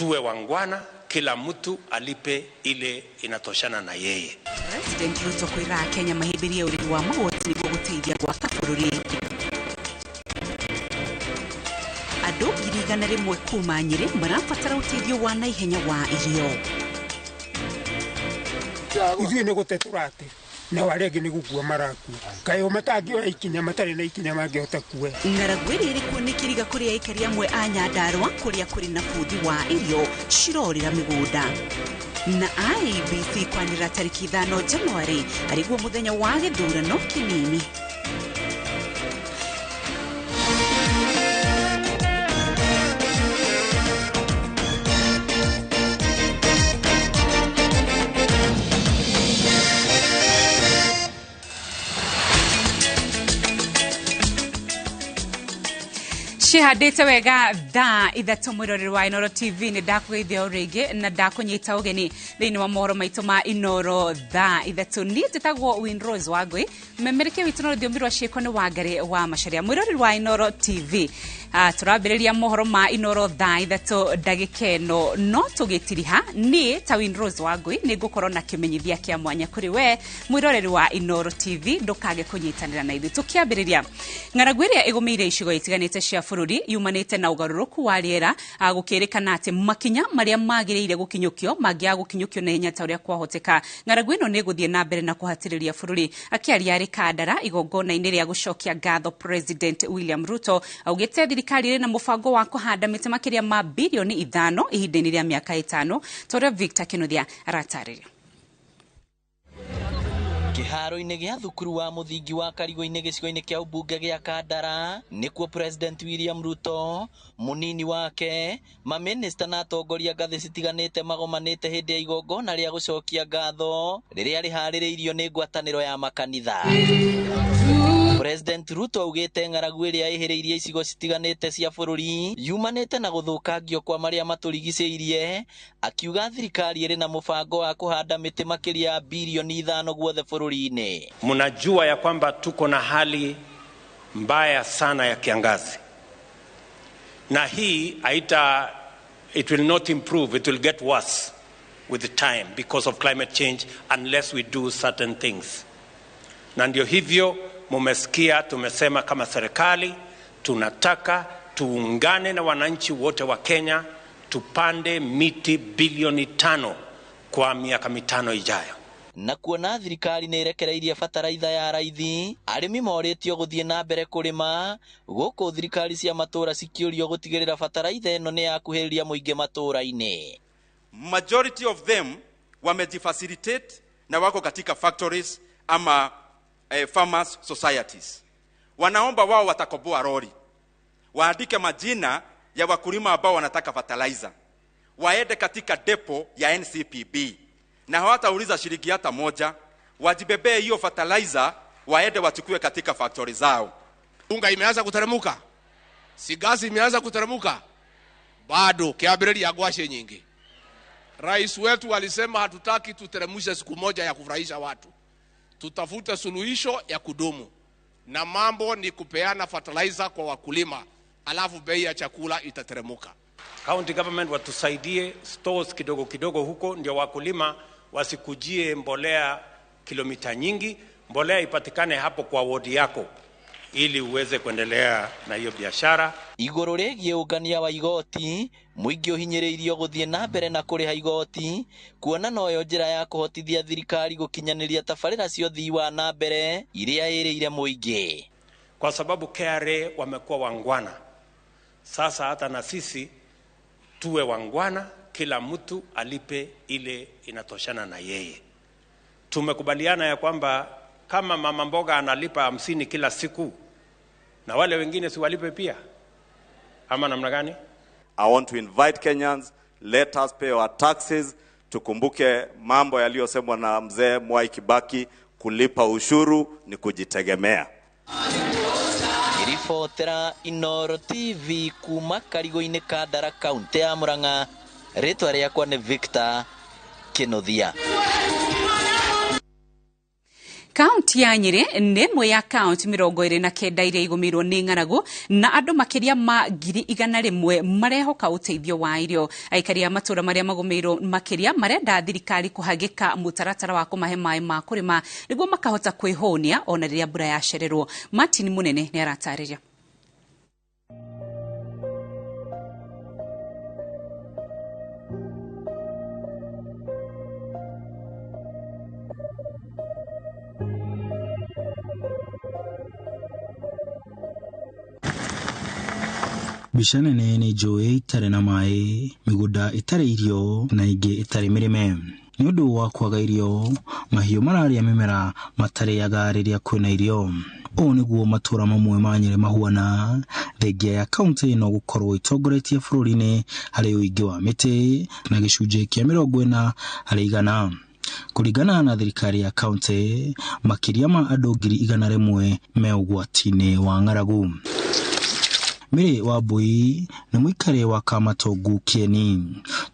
Tuwe wangwana, kila mtu alipe ile inatoshana na yeye. President Ruto kwĩra Kenya mahĩmbĩrie ũrĩhi wa magoti nĩguo gũteithia gwaka bũrũri. Andũ 100,000 kuma Nyĩrĩ marabatara ũteithio wa naihenya wa irio. Ithuĩ nĩ gũte tũrate nao arĩa angĩ nĩ gũkua marakua. Kaĩ o matangĩoya ikinya matarĩ na ikinya mangĩhota kuoya. Ng'aragu ĩrĩa ĩrĩ kuo nĩ kĩriga kũrĩ aikari amwe a Nyandarua kũrĩa kũrĩ na bũthi wa irio cirorĩra mĩgũnda. Na IEBC kwanĩrĩra tarĩki 5 Januarĩ arĩguo mũthenya wa gĩthurano kĩnini. Cihandĩte wega thaa 3 mwĩroreri wa Inooro TV nĩ ndakũgeithia o rĩngĩ na ndakũnyita ũgeni thĩinĩ wa mohoro maitũ ma Inooro thaa 3. Niĩ njĩtagwo Winrose Wangui, memerekia witũ na rũthiomi rwa ciĩko nĩ Wangari wa Macharia. Mwĩroreri wa Inooro TV, tũrambĩrĩria mohoro ma Inooro thaa 3 ndagĩka ĩno, no tũgĩtiriha niĩ ta Winrose Wangui nĩ ngũkorwo na kĩmenyithia kĩa mwanya kũrĩ we mwĩroreri wa Inooro TV, ndũkage kũnyitanĩra na ithuĩ. Tũkĩambĩrĩria, ng'aragu ĩrĩa ĩgũmĩire icigo itiganĩte cia bũrũri yumanĩte na ũgarũrũku wa rĩera, gũkĩrĩkana atĩ makinya marĩa magĩrĩire gũkinyũkio mangĩaga gũkinyũkio na ihenya ta ũrĩa kwahoteka, ng'aragu ĩno nĩ ĩgũthiĩ na mbere na kũhatĩrĩria bũrũri. Akĩaria arĩ Kandara igongona-inĩ rĩa gũcokia ngatho President William Ruto augĩte thirikari ĩrĩ na mũbango wa kũhanda mĩtĩ makĩria ma birioni 5 ihinda-inĩ rĩa mĩaka 5, ta ũrĩa Victor Kinuthia aratarĩria. Kĩharo-inĩ gĩa thukuru wa mũthingi wa Karigũ-inĩ gĩcigo-inĩ kĩa ũmbunge gĩa Kandara nĩkuo President William Ruto, mũnini wake, mamĩnĩsta na atongoria ngathĩ citiganĩte magomanĩte hĩndĩ ya igongona rĩa gũcokia ngatho rĩrĩa rĩharĩrĩirio nĩ ngwatanĩro ya makanitha. President Ruto augĩte ng'aragu ĩrĩa ĩhĩrĩirie icigo citiganĩte cia bũrũri yumanĩte na gũthũkangio kwa marĩa matũrigicĩirie, akiuga thirikari ĩrĩ na mũbango wa kũhanda mĩtĩ makĩria ya birioni 5 guothe bũrũri-inĩ. Mnajua ya kwamba tuko na hali mbaya sana ya kiangazi, na hii haita, it will not improve, it will get worse with the time because of climate change unless we do certain things. Na ndio hivyo mumesikia tumesema kama serikali tunataka tuungane na wananchi wote wa Kenya tupande miti bilioni 5 kwa miaka 5 ijayo. Na kuona thirikari nĩ ĩrekereirie bataraitha ya raithi, arĩmi morĩtio gũthiĩ na mbere kũrĩma, gũkũ thirikari cia matũũra cikĩũrio gũtigĩrĩra bataraitha ĩno nĩ yakuhĩrĩria mũingĩ matũũra-inĩ. Majority of them wamejifacilitate na wako katika factories ama farmers societies. Wanaomba wao watakoboa lori, waandike majina ya wakulima ambao wanataka fertilizer, waende katika depo ya NCPB na hawatauliza shilingi hata moja, wajibebee hiyo fertilizer waende wachukue katika factory zao. Unga imeanza kuteremuka, sigasi imeanza kuteremuka, bado kiambĩrĩria ngwacĩ nyingi. Rais wetu alisema hatutaki tuteremushe siku moja ya kufurahisha watu, tutafute suluhisho ya kudumu, na mambo ni kupeana fertilizer kwa wakulima, alafu bei ya chakula itateremuka. County government watusaidie stores kidogo kidogo huko, ndio wakulima wasikujie mbolea kilomita nyingi, mbolea ipatikane hapo kwa wodi yako ili uweze kuendelea na hiyo biashara. Igũrũ rĩgiĩ ũngania wa igoti, mũingĩ ũhinyĩrĩirio gũthiĩ na mbere na kũrĩha igoti, kuona noyo njĩra ya kũhotithia thirikari gũkinyanĩria tabarĩra cia ũthii wa na mbere iria ĩrĩire mũingĩ. Kwa sababu KRA wamekuwa wangwana, sasa hata na sisi tuwe wangwana, kila mtu alipe ile inatoshana na yeye. Tumekubaliana ya kwamba kama mama mboga analipa 50 kila siku, na wale wengine si walipe pia, ama namna gani? I want to invite Kenyans, let us pay our taxes. Tukumbuke mambo yaliyosemwa na mzee Mwai Kibaki, kulipa ushuru ni kujitegemea. Ribotera Inooro TV kuma Karigũ-inĩ Kandara, kaunti ya Murang'a. Rĩtwa rĩakwa nĩ Victor Kinuthia. Kaunti ya Nyeri nĩ ĩmwe ya kaunti 29 iria igũmĩirwo nĩ ng'aragu na andũ makĩria ma 100,000 marehoka ũteithio wa irio. Aikari a matũũra marĩa magũmĩirwo makĩria marenda thirikari kũhagĩka mũtaratara wa kũmahe maĩ ma kũrĩma nĩguo makahota kwĩhũnia ona rĩrĩa mbura yacererwo. Martin Munene nĩ aratarĩria. Mbica nene nĩ njũĩ itarĩ na maĩ, mĩgũnda ĩtarĩ irio na ĩngĩ ĩtarĩ mĩrĩme. Nĩ ũndũ wa kwaga irio, mahiũ mararĩa mĩmera matarĩaga rĩrĩa kwĩna irio. Ũũ nĩguo matũũra mamwe ma Nyeri mahuana, thengia ya kaunti ĩno gũkorwo ĩtongoretie bũrũri-inĩ harĩ ũingĩ wa mĩtĩ na gĩcunjĩ kĩa 40%. Kũringana na thirikari ya kaunti, makĩria ma andũ 100,000 me ũgwati-inĩ wa ng'aragu. Mary Wambui nĩ mũikari wa Kamatongu Kieni.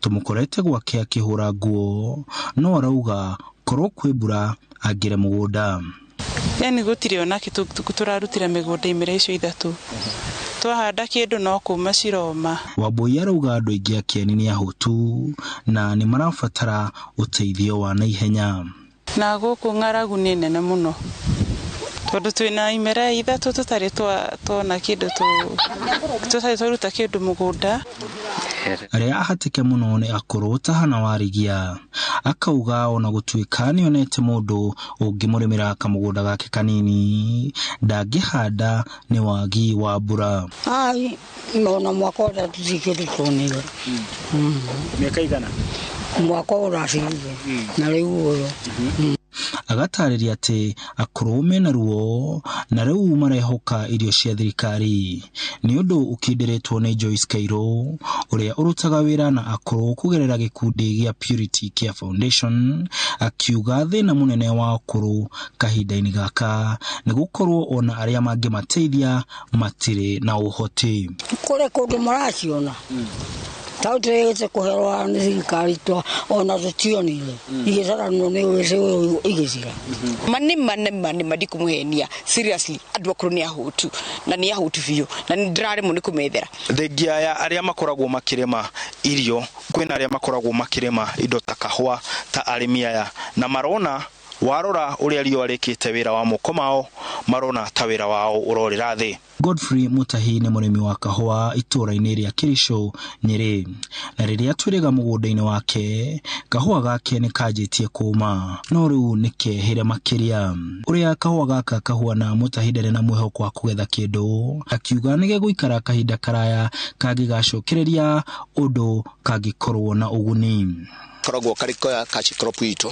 Tũmũkorete gwake akĩhũra nguo, no arauga korwo kwĩ mbura angĩre mũgũnda. Yani gũtirĩ ona kĩ tũrarutĩra mĩgũnda imera icio ithatũ. Twahanda kĩndũ no kũma ciroma. Wambui arauga andũ aingĩ a Kieni nĩ ahũtu na nĩ marabatara ũteithio wa naihenya. Na gũkũ ng'aragu nĩ nene mũno. Tondũ twĩna imera ithatũ tũtarĩ twona kĩndũ tũtarĩ twaruta kĩndũ mũgũnda. Arĩa ahatĩke mũno nĩ akũrũ ta Hana Warigia. Akauga ona gũtuĩka nĩonete mũndũ ũngĩmũrĩmĩra kamũgũnda gake kanini, ndangĩhanda nĩ wagi wa mbura. Ai, nona mwaka ũrĩa tũtikĩndũ tuonire. Mĩaka igana? Mwaka ũracirire na rĩu ũyũ. Agatarĩria atĩ akũrũ mena ruo na rĩu marehoka irio cia thirikari. Nĩ ũndũ ũkindĩrĩtwo nĩ Joyce Kairũ ũrĩa ũrutaga wĩra na akũrũ kũgerera gĩkundi gĩa Purity Care Foundation, akiuga thĩna mũnene wa akũrũ kahinda-inĩ gaka nĩ gũkorwo ona arĩa mangĩmateithia matirĩ na ũhoti. Kũrĩ kũndũ maraciona tau twĩte kũherwo nĩ thirikari twa ona tũtionire igĩcaranwo nĩ ũyũ igĩcira. Mani ndikũmũhenia seriously andũ akũrũ nĩ ahũtu na nĩ ahũtu biũ na nĩ ndĩraremwo nĩ kũmethera. Thengia ya arĩa makoragwo makĩrĩma irio, kwĩna arĩa makoragwo makĩrĩma indo ta kahũa ta arĩmi aya, na marona warora ũrĩa riũa rĩkĩte wĩra wa moko mao, marona ta wĩra wao ũrorĩra thĩ. Godfrey Mutahi nĩ mũrĩmi wa kahũa itũũra-inĩ rĩa Kericho, Nyeri, na rĩrĩa twĩrĩga mũgũnda-inĩ wake, kahũa gake nĩ kanjĩtie kũma, no rĩu nĩ kehĩre makĩria. Ũrĩa kahũa gaka kahuana, Mutahi ndarĩ na mwĩhoko wa kũgetha kĩndũ, akiuga nĩ gegũikara kahinda karaya kangĩgacokereria ũndũ kangĩkorwo na ũguni. Koragwo karĩ cash crop itũ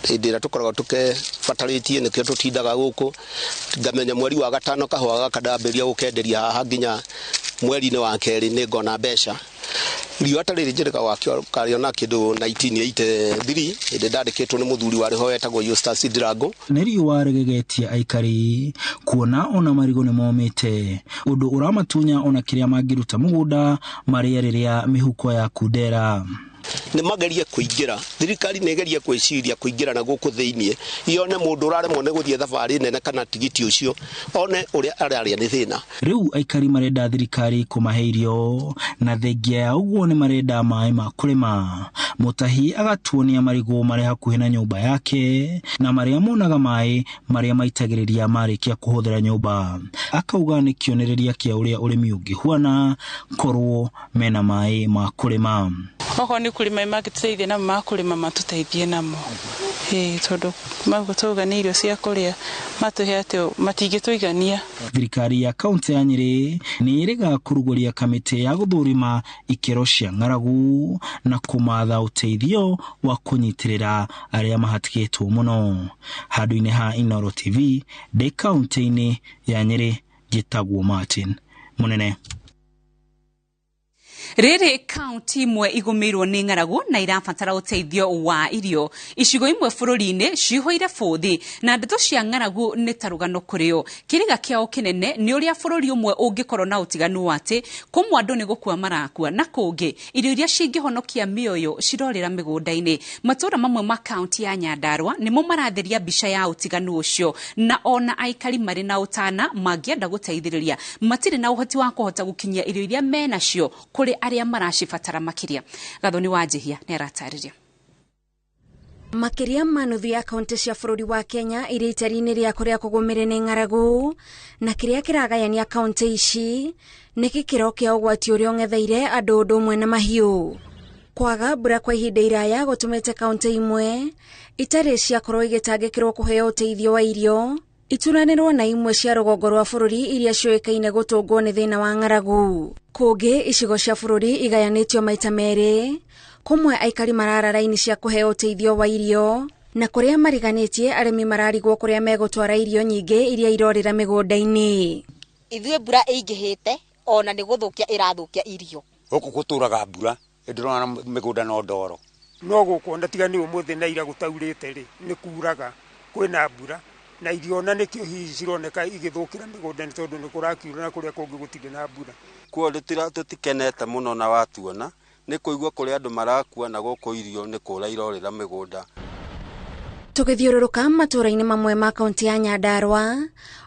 hĩndĩ ĩrĩa tũkoragwo tũkebatarĩtie nĩkĩo tũtindaga gũkũ ngamenya mweri wa gatano kahũa gaka ndambĩrĩria gũkenderia haha nginya mweri-inĩ wa kerĩ nĩ ngona mbeca. Riũa ta rĩrĩ njĩrĩga karĩona kĩndũ 1983 hĩndĩ ndandĩkĩtwo nĩ mũthuri warĩ ho wetagwo Eustace Ndirango. Nĩ riũa rĩgegetie aikari kuona ona marigũ nĩ momĩte, ũndũ ũramatunya ona kĩrĩa mangĩruta mũgũnda marĩe rĩrĩa mĩhuko ya kundera. Nĩ magerie kũingĩra, thirikari nĩ ĩgerie gwĩciria kũingĩra na gũkũ thĩiniĩ, yone mũndũ ũraremwo nĩ gũthiĩ thabarĩ nene kana tigiti ũcio, one ũrĩa ararĩa nĩ thĩna. Rĩu aikari marenda thirikari kũmahe irio na thengia ya ũguo nĩ marenda maĩ ma kũrĩma. Mutahi agatuonia marigũ marĩ hakuhĩ na nyũmba yake na marĩa monaga maĩ marĩa maitagĩrĩria marĩkia kũhũthĩra nyũmba. Akauga nĩ kĩonereria kĩa ũrĩa ũrĩmi ũngĩhuana korwo mena maĩ ma kũrĩma. Okorwo nĩ kũrĩma mangĩtũteithia namo ma kũrĩma matũteithie namo. Tondũ magũtũga nĩ irio cia kũrĩa matũhe atĩ matingĩtũigania. Thirikari ya kaunti ya Nyeri nĩ ĩrĩga kũrugũria kamĩtĩ ya gũthũrima ikĩro cia ng'aragu na kũmatha ũteithio wa kũnyitĩrĩra arĩa mahatĩkĩtwo mũno. Handũ-inĩ ha Inooro TV ndĩ kaunti-inĩ ya Nyeri, njĩtagwo Martin Munene. Rĩrĩ kaunti imwe igũmĩirwo nĩ ng'aragu na irabatara ũteithio wa irio. Icigo imwe bũrũri-inĩ cihũire bũthi na ndeto cia ng'aragu nĩ ta rũgano kũrĩ o. Kĩriga kĩao kĩnene nĩ ũrĩa bũrũri ũmwe ũngĩkorwo na ũtiganu wa atĩ kũmwe andũ nĩ gũkua marakua na kũngĩ irio iria cingĩhonokia mĩoyo cirorĩra mĩgũnda-inĩ. Matũũra mamwe ma kaunti ya Nyandarua nĩmo maratheria mbica ya ũtiganu ũcio, na ona aikari marĩ na ũtana mangĩenda gũteithĩrĩria matirĩ na ũhoti wa kũhota gũkinyia irio iria menacio kũrĩ arĩa maracibatara makĩria. Gathoni wa Njihia nĩ aratarĩria. Makĩria ma nuthu ya kaunti cia bũrũri wa Kenya irĩ itari-inĩ rĩa kũrĩa kũgũmĩre nĩ ng'aragu, na kĩrĩa kĩragayania kaunti ici nĩ gĩkĩro kĩa ũgwati ũrĩa ũng'etheire andũ ũndũ ũmwe na mahiũ. Kwaga mbura kwa ihinda iraya gũtũmĩte kaunti imwe itarĩ ciakorwo igĩtangĩkĩrwo kũheo ũteithio wa irio ituranĩrwo na imwe cia rũgongo rwa bũrũri iria ciũĩkaine gũtũngwo nĩ thĩna wa ng'aragu. Kũngĩ icigo cia bũrũri igayanĩtio maita merĩ, kũmwe aikari marara raini cia kũheo ũteithio wa irio na kũrĩa mariganĩtie arĩmi mararigwo kũrĩa megũtwara irio nyingĩ iria irorĩra mĩgũnda-inĩ. Ithuĩ mbura ĩingĩhĩte ona nĩ gũthũkia ĩrathũkia irio. Gũkũ gũtũraga mbura ndĩrona mĩgũnda no ndoro. No gũkũ ona tiga nĩ ũmũthĩ na ira gũtaurĩte rĩ, nĩ kuraga kwĩna mbura na irio ona nĩkĩo hihi cironeka igĩthũkĩra mĩgũnda nĩ tondũ nĩ kũrakiura na kũrĩa kũngĩ gũtirĩ na mbura. Kuo tũtikenete mũno na watuona nĩ kũigua kũrĩa andũ marakua na gũkũ irio nĩ kũra irorĩra mĩgũnda. Tũgĩthiũrũrũka matũũra-inĩ mamwe ma kaunti ya Nyandarua,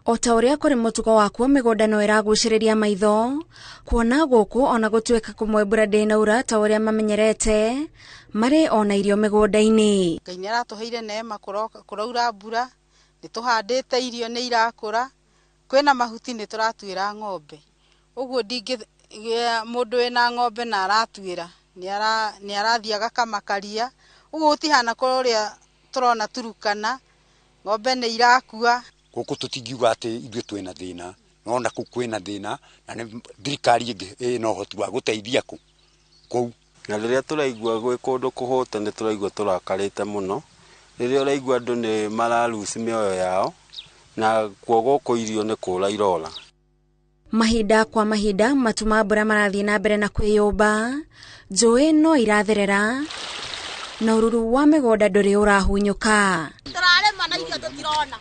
o ta ũrĩa kũrĩ mũtugo wa kuo mĩgũnda no ĩragucĩrĩria maitho, kuona gũkũ ona gũtuĩka kũmwe mbura ndĩnaura ta ũrĩa mamenyerete, marĩ ona irio mĩgũnda-inĩ. Ngai nĩ aratũheire neema kũraura mbura, nĩ tũhandĩte irio nĩ irakũra, kwĩna mahuti nĩ tũratuĩra ng'ombe. Ũguo mũndũ wĩna ng'ombe na aratuĩra nĩ arathiĩ agakamakaria, ũguo gũtihana kũrĩa tũrona Turukana, ng'ombe nĩ irakua. Gũkũ tũtingiuga atĩ ithuĩ twĩna thĩna, no na kũu kwĩna thĩna na nĩ thirikari ĩngĩ ĩna ũhoti wa gũteithia kũu. Na rĩrĩa tũraigua gwĩ kũndũ kũhũte nĩ tũraigua tũrakarĩte mũno, rĩrĩa ũraigua andũ nĩ mararuci mĩoyo yao na kuo gũkũ irio nĩ kũra irora. Mahinda kwa mahinda matu ma mbura marathiĩ na mbere na kwĩyũmba, njũĩ no iratherera na ũruru wa mĩgũnda ndũrĩ ũrahunyũka.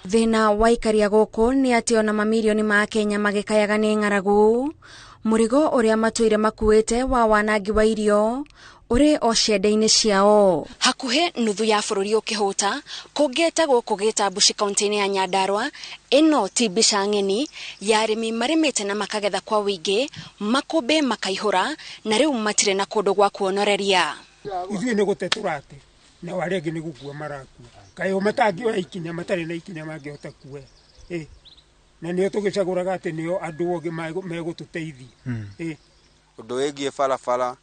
Thĩna wa aikaria gũkũ nĩ atĩ ona mamirioni ma Kenya magĩkayaga nĩ ng'aragu, mũrigo ũrĩa matũire makuĩte wa wanangi wa irio ũrĩ o ciande-inĩ ciao. Hakuhĩ nuthu ya bũrũri ũkĩhũta, kũngĩte gũkũ Gĩtambuci kaunti-inĩ ya Nyandarua, ĩno ti mbica ng'eni ya arĩmi marĩmĩte na makagetha kwa ũingĩ, makũmbĩ makaihũra na rĩu matirĩ na kũndũ gwa kuonoreria. Ithuĩ nĩ gũte tũrate nao arĩa angĩ nĩ gũkua marakua. Kaĩ o matangĩoya ikinya matarĩ na ikinya mangĩhota kuoya. Na nĩo tũgĩcagũraga atĩ nĩo andũ ogĩ megũtũteithia. Ũndũ wĩgiĩ barabara,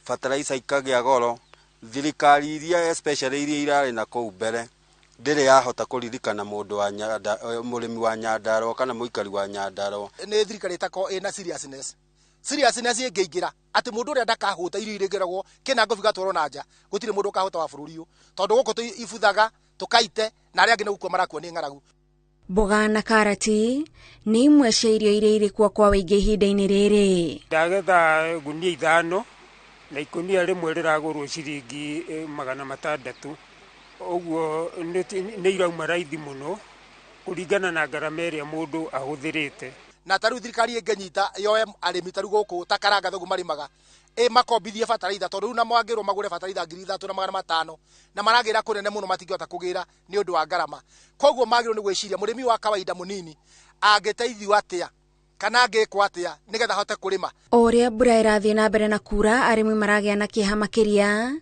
fertilizer ikagĩa goro, thirikari iria especially iria irarĩ na kũu mbere ndĩrĩ yahota kũririkana mũndũ wa mũrĩmi wa Nyandarua kana mũikari wa Nyandarua. Nĩ thirikari ĩtakoragwo ĩna seriousness. Seriousness ĩngĩingĩra atĩ mũndũ ũrĩa ndakahũta irio irĩgĩragwo kĩna ngobi gatwarwo na nja, gũtirĩ mũndũ ũkahũta wa bũrũri ũyũ, tondũ gũkũ ibuthaga tũkaite na arĩa angĩ nĩ gũkua marakua nĩ ng'aragu. Mboga na karati nĩ imwe cia irio iria irĩ kuo kwa ũingĩ ihinda-inĩ rĩrĩ. Ndagetha ngunia 5 na ikũnia rĩmwe rĩragũrwo ciringi 600, ũguo nĩ irauma raithi mũno kũringana na ngarama ĩrĩa mũndũ ahũthĩrĩte. Na ta rĩu thirikari ĩngĩnyita yoe arĩmi ta rĩu gũkũ ta Karanga thũgũ marĩmaga makombithie bataraitha, tondũ rĩu na mwangĩrwo magũre bataraitha 3500 na maragĩra kũnene mũno matingĩhota kũgĩra nĩ ũndũ wa ngarama. Koguo magĩrĩirwo nĩ gwĩciria mũrĩmi wa kawaida mũnini angĩteithio atĩa kana angĩkwo atĩa nĩgetha ahote kũrĩma. O ũrĩa mbura ĩrathiĩ na mbere na kura, arĩmi maragĩa na kĩeha makĩria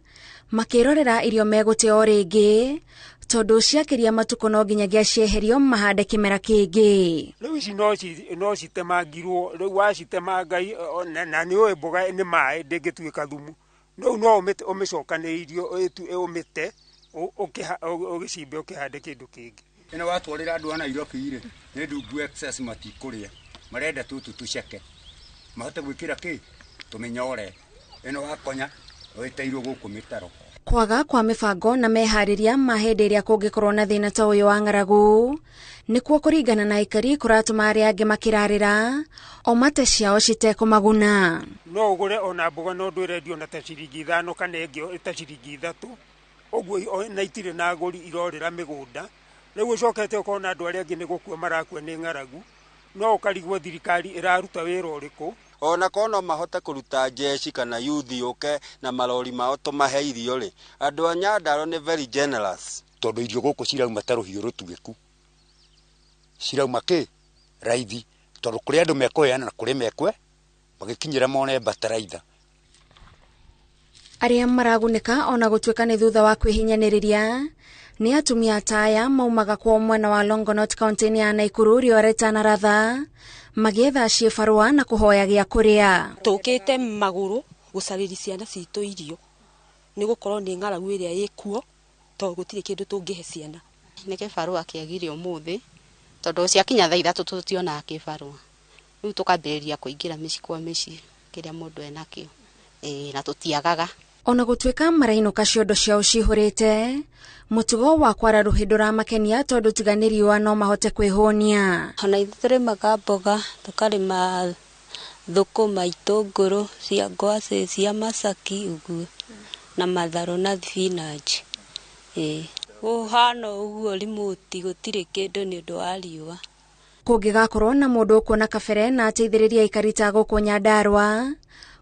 makĩrorera irio megũte o rĩngĩ, tondũ ciakĩria matukũ no nginyagia cieherio mahande kĩmera kĩngĩ. Rĩu ici no citemangirwo, rĩu wacitemanga na nĩ ũĩ mboga nĩ maĩ ndĩngĩtuĩka thumu, rĩu no ũmĩcokanĩrĩrie ũmĩte ũgĩcimbe ũkĩhande kĩndũ kĩngĩ. Ĩno watwarĩra andũ a Nairobi rĩ, nĩ ndungu excess matikũrĩa, marenda tũtũ tũceke mahote gwĩkĩra kĩ tũmĩnyore. Ĩno wakonya wĩteirwo gũkũ mĩtaro. Kwaga kwa mĩbango na meharĩria ma hĩndĩ ĩrĩa kũngĩkorwo na thĩna ta ũyũ wa ng'aragu nĩkuo kũringana na aikari kũratũma arĩa angĩ makĩrarĩra o mate ciao citekũmaguna. No ũgũre ona mboga no ndwĩrendio na ta ciringi 5 kana ĩngĩ ta ciringi 3 ũguo, na itirĩ na agũri, irorĩra mĩgũnda. Rĩu ũcokete ũkona andũ arĩa angĩ nĩ gũkua marakua nĩ ng'aragu, no ũkarigwo thirikari ĩraruta wĩra ũrĩkũ. Ona korwo no mahote kũruta jeshi kana youth yũke na marori mao tũmahe irio rĩ, andũ a Nyandarua nĩ very generous. Tondũ irio gũkũ cirauma ta rũhiũ rũtuĩku, cirauma kĩ raithi, tondũ kũrĩ andũ mekũheana na kũrĩ mekwe magĩkinyĩra mone bataraitha. Arĩa maragunĩka ona gũtuĩka nĩ thutha wa kwĩhinyanĩrĩria nĩ atumia ta aya maumaga kwao mwena wa Longonot kaunti-inĩ ya Naikuru riũa rĩtanaratha magĩetha ciĩbarũa na kũhoya gĩa kũrĩa. Tũkĩte magũrũ gũcarĩria ciana citũ irio nĩ gũkorwo nĩ ng'aragu ĩrĩa ĩkuo, tondũ gũtirĩ kĩndũ tũngĩhe ciana. Nĩ kĩbarũa kĩagire ũmũthĩ, tondũ ciakinya thaa 3 tũtionaga kĩbarũa. Rĩu tũkambĩrĩria kũingĩra mĩciĩ kwa mĩciĩ kĩrĩa mũndũ enakĩo, na tũtiagaga. Ona gũtuĩka marainũka ciondo ciao cihũrĩte, mũtugo wa kwara rũhĩ ndũramakenia tondũ tiga nĩ riũa no mahote kwĩhũnia. Ona ithuĩ tũrĩmaga mboga, tũkarĩma thũkũma, itũngũrũ cia ngwacĩ, cia macaki ũguo, na matharũ na thibinanji. Gũhana ũguo rimoti gũtirĩ kĩndũ nĩ ũndũ wa riũa. Kũngĩgakorwo na mũndũ ũkuona kabere na ateithĩrĩrie aikari ta gũkũ Nyandarua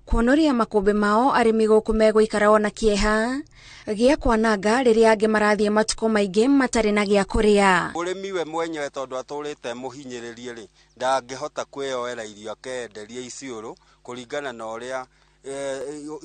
kuonoria makũmbĩ mao, arĩmi gũkũ megũikara ona kĩeha gĩa kwananga rĩrĩa angĩ marathiĩ matukũ maingĩ matarĩ na gĩa kũrĩa. Mũrĩmi we mwenyewe tondũ atũrĩte mũhinyĩrĩrie rĩ, ndangĩhota kwĩyoera irio akenderia Isiolo kũringana na ũrĩa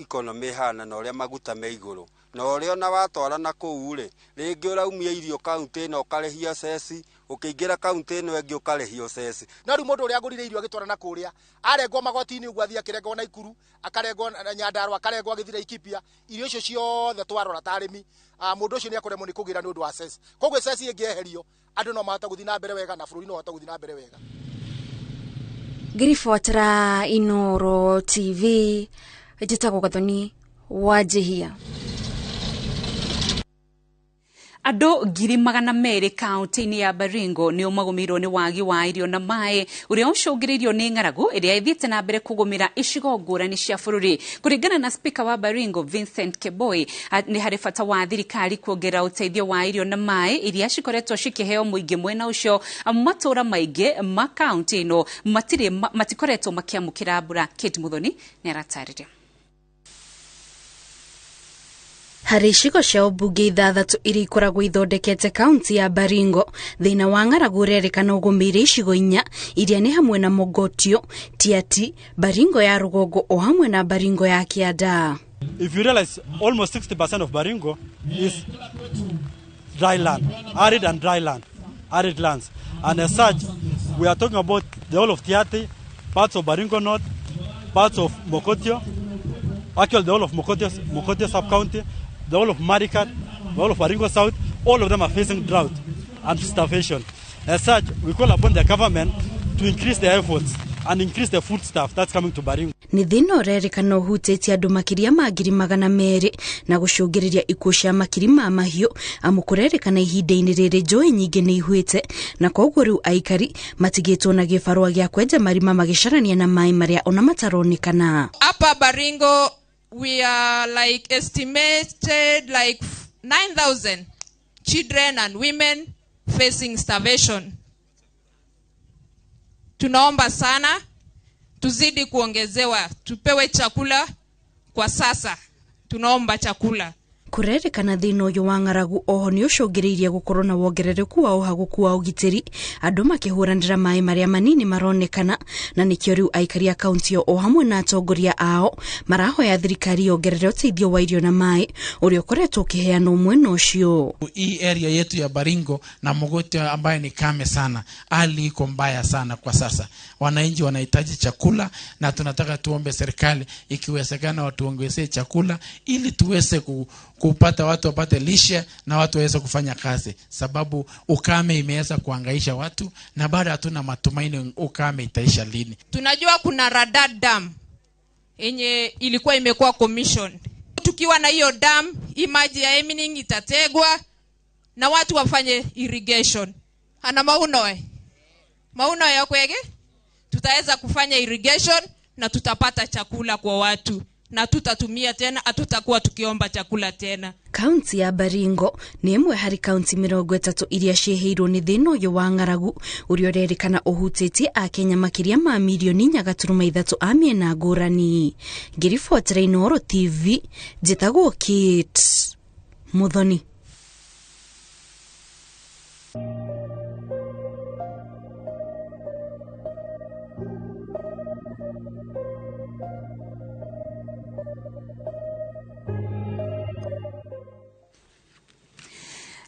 economy ĩhana na ũrĩa maguta me igũrũ, na ũrĩa ona watwara na kũu rĩ, rĩngĩ ũraumia irio kaunti ĩno ũkarĩhia ceci, ũkĩingĩra kaunti ĩno ĩngĩ ũkarĩhio ceci. No rĩu mũndũ ũrĩa agũrire irio agĩtwara na kũrĩa arengwo magoti-inĩ ũguo athiĩ akĩrengwo Naikuru, akarengwo Nyandarua, akarengwo agĩthiĩ Laikipia, irio icio ciothe twarora ta arĩmi, mũndũ ũcio nĩ ekũremwo nĩ kũgĩra nĩ ũndũ wa ceci. Koguo ceci ĩngĩeherio andũ no mahote gũthiĩ na mbere wega na bũrũri no ũhote gũthiĩ na mbere wega. Ngĩribotera Inooro TV, njĩtagwo Gathoni Wanjihia. Andũ 200,000 kaunti-inĩ ya Baringo nĩo magũmĩirwo nĩ wagi wa irio na maĩ ũrĩa ũcũngĩrĩirio nĩ ng'aragu ĩrĩa ĩthiĩte na mbere kũgũmĩra icigo ngũrani cia bũrũri. Kũringana na Speaker wa Baringo Vincent Keboi, nĩ harĩ bata wa thirikari kuongerera ũteithio wa irio na maĩ iria cikoretwo cikĩheo mũingĩ mwena ũcio. Matũũra maingĩ ma kaunti ĩno matikoretwo makĩamũkĩra mbura. Kate Muthoni nĩ aratarĩria. Harĩ icigo cia ũmbunge 6 iria ikoragwo ithondekete kaunti ya Baringo, thĩna wa ng'aragu ũrerĩkana ũgũmĩire icigo 4 iria nĩ hamwe na Mogotio, Tiati, Baringo ya rũgongo o hamwe na Baringo ya kĩanda. If you realize almost 60% of Baringo is dry land, arid and dry land, arid lands. And as such, we are talking about the whole of Tiati, parts of Baringo North, parts of Mogotio, actually the whole of Mogotio sub-county, the whole of Marikat, the whole of Baringo South, all of them are facing drought and starvation. As such, we call upon the government to increase their efforts and increase the food stuff that's coming to Baringo. Nĩ thĩna ũrerĩkana ũhutĩtie andũ makĩria ma 200,000 na gũcũngĩrĩria ikuũ cia makiri ma mahiũ, amu kũrerĩkana ihinda-inĩ rĩrĩ njũĩ nyingĩ nĩ ihuĩte na koguo rĩu aikari matigĩtwo na gĩbarũa gĩa kwenja marima magĩcarania na maĩ marĩa ona mataronekana. Hapa Baringo we are like estimated like 9,000 children and women facing starvation. Tunaomba sana tuzidi kuongezewa, tupewe chakula kwa sasa. Tunaomba chakula. Kũrerĩkana thĩna ũyũ wa ng'aragu oho nĩ ũcũngĩrĩirie gũkorwo na wongerereku wa ũhagũku wa ũgitĩri, andũ makĩhũranĩra maĩ marĩa manini maronekana, na nĩkĩo rĩu aikari a kaunti ĩyo o hamwe na atongoria ao marahoya thirikari yongerere ũteithio wa irio na maĩ ũrĩa ũkoretwo ũkĩheanwo mwena ũcio. Hii area yetu ya Baringo na Mogotio ambayo ni kame sana, hali iko mbaya sana kwa sasa. Wananchi wanahitaji chakula na tunataka tuombe serikali ikiwezekana watuongezee chakula ili tuweze kupata watu wapate lishe na watu waweze kufanya kazi, sababu ukame imeweza kuhangaisha watu na bado hatuna matumaini ukame itaisha lini. Tunajua kuna Radad Dam yenye ilikuwa imekuwa commission. Tukiwa na hiyo dam Hii maji ya Emining itategwa na watu wafanye irrigation. Ana mauno mauno ya kwege tutaweza kufanya irrigation na tutapata chakula kwa watu na tutatumia tena, hatutakuwa tukiomba chakula tena. Kaunti ya Baringo nĩ ĩmwe harĩ kaunti 30 iria ciĩhĩirwo nĩ thĩna ũyũ wa ng'aragu ũrĩa ũrerĩkana ũhutĩtie akenya makĩria ma mirioni 4.3 a mĩena ngũrani. Ngĩribotera Inooro TV, njĩtagwo Kate Muthoni.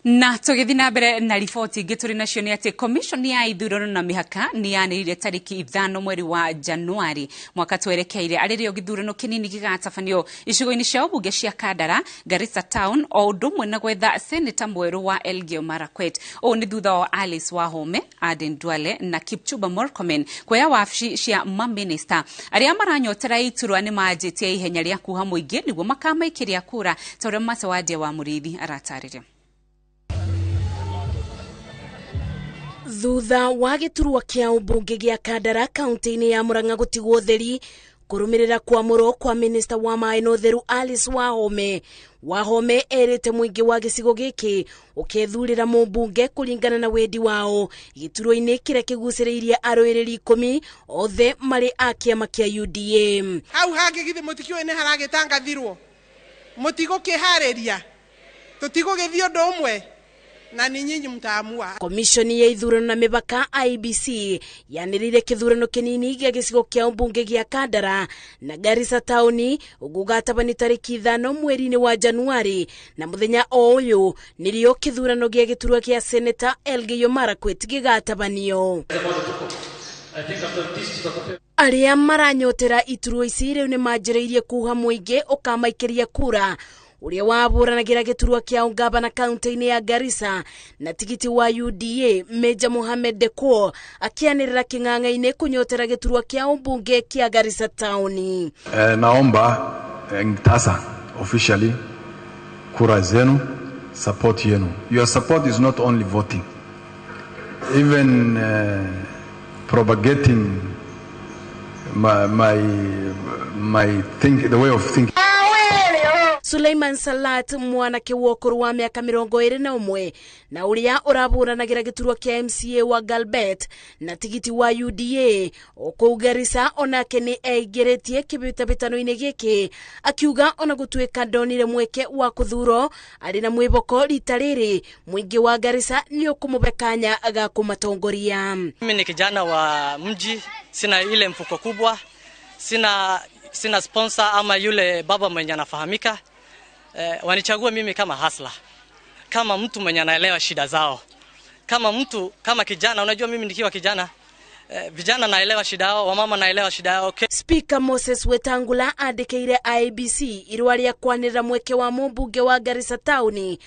Na tũgĩthiĩ na mbere na riboti ingĩ tũrĩ nacio nĩ atĩ commission ya ithurano na mĩhaka nĩ yanĩrĩire tarĩki 5 mweri wa Januari mwaka twerekeire arĩ rĩo gĩthurano kĩnini gĩgatabanio icigo-inĩ cia ũmbunge cia Kandara, Garissa Town o ũndũ ũmwe na gwetha seneta mwerũ wa Elgeyo Marakwet. Ũũ nĩ thutha wa Alice Wahome, Aden Duale na Kipchumba Murkomen kuoya wabici cia maminista. Arĩa maranyotera iturwa nĩ manjĩtie ihenya rĩa kuha mũingĩ nĩguo makamaikĩria kura ta ũrĩa Masewadia wa Mũrĩithi aratarĩria. Thutha wa gĩturwa kĩa ũmbunge gĩa Kandara kaunti-inĩ ya Murang'a gũtigwo theri kũrũmĩrĩra kwamũrwo kwa minista wa maĩ na ũtheru Alice Wahome. Wahome erĩte mũingĩ wa gĩcigo gĩkĩ ũkethurĩra mũmbunge kũringana na wendi wao gĩturwa-inĩ kĩrĩa kĩgucĩrĩirie arũĩrĩri 10 othe marĩ a kĩama kĩa UDA. Hau hangĩ githĩ mũtikĩũĩ nĩ haragĩtangathirwo mũtigũkĩharĩria tũtigũgĩthiĩ ũndũ ũmwe na ni nyinyi mtaamua. Komishoni ya ithurano na mĩhaka IEBC yanĩrĩire kĩthurano kĩnini gĩa gĩcigo kĩa ũmbunge gĩa Kandara na Garissa Town gũgatabanio tarĩki 5 mweri-inĩ wa Januari na mũthenya o ũyũ nĩrĩo kĩthurano gĩa gĩturwa kĩa seneta Elgeyo Marakwet gĩgatabanio. Arĩa maranyotera iturwa ici rĩu nĩmanjĩrĩirie kuha mũingĩ ũkamaikĩria kura ũrĩa wabũranagĩra gĩturwa kĩa ũngabana kaunti-inĩ ya Garissa na tigiti wa UDA Meja Mohamed Deko akĩanĩrĩra kĩng'ang'a-inĩ kũnyotera gĩturwa kĩa ũmbunge kĩa Garissa Town. Naomba tasa officially kura zenu, support yenu. Your support is not only voting, even propagating my think, the way of thinking. Suleiman Salat mwanake wa ũkũrũ wa mĩaka 21 na ũrĩa ũrabũranagĩra gĩturwa kĩa MCA wa Galbet na tigiti wa UDA okũu Garissa onake nĩ eingĩrĩtie kĩbĩtabĩtano-inĩ gĩkĩ akiuga ona gũtuĩka ndonire mweke wa kũthurwo arĩ na mwĩboko rita rĩrĩ mũingĩ wa Garissa nĩ ũkũmũbe kanya ga kũmatongoria. Mimi ni kijana wa mji, sina ile mfuko kubwa, sina sponsor ama yule baba mwenye anafahamika. Wanichagua mimi kama hasla, kama mtu mwenye anaelewa shida zao, kama mtu, kama kijana. Unajua mimi nikiwa kijana, vijana naelewa shida yao, wamama naelewa shida yao. Okay. Speaker Moses Wetangula andĩkĩire IEBC irũa rĩa kwanĩrĩra mweke wa mũmbunge wa Garissa Town,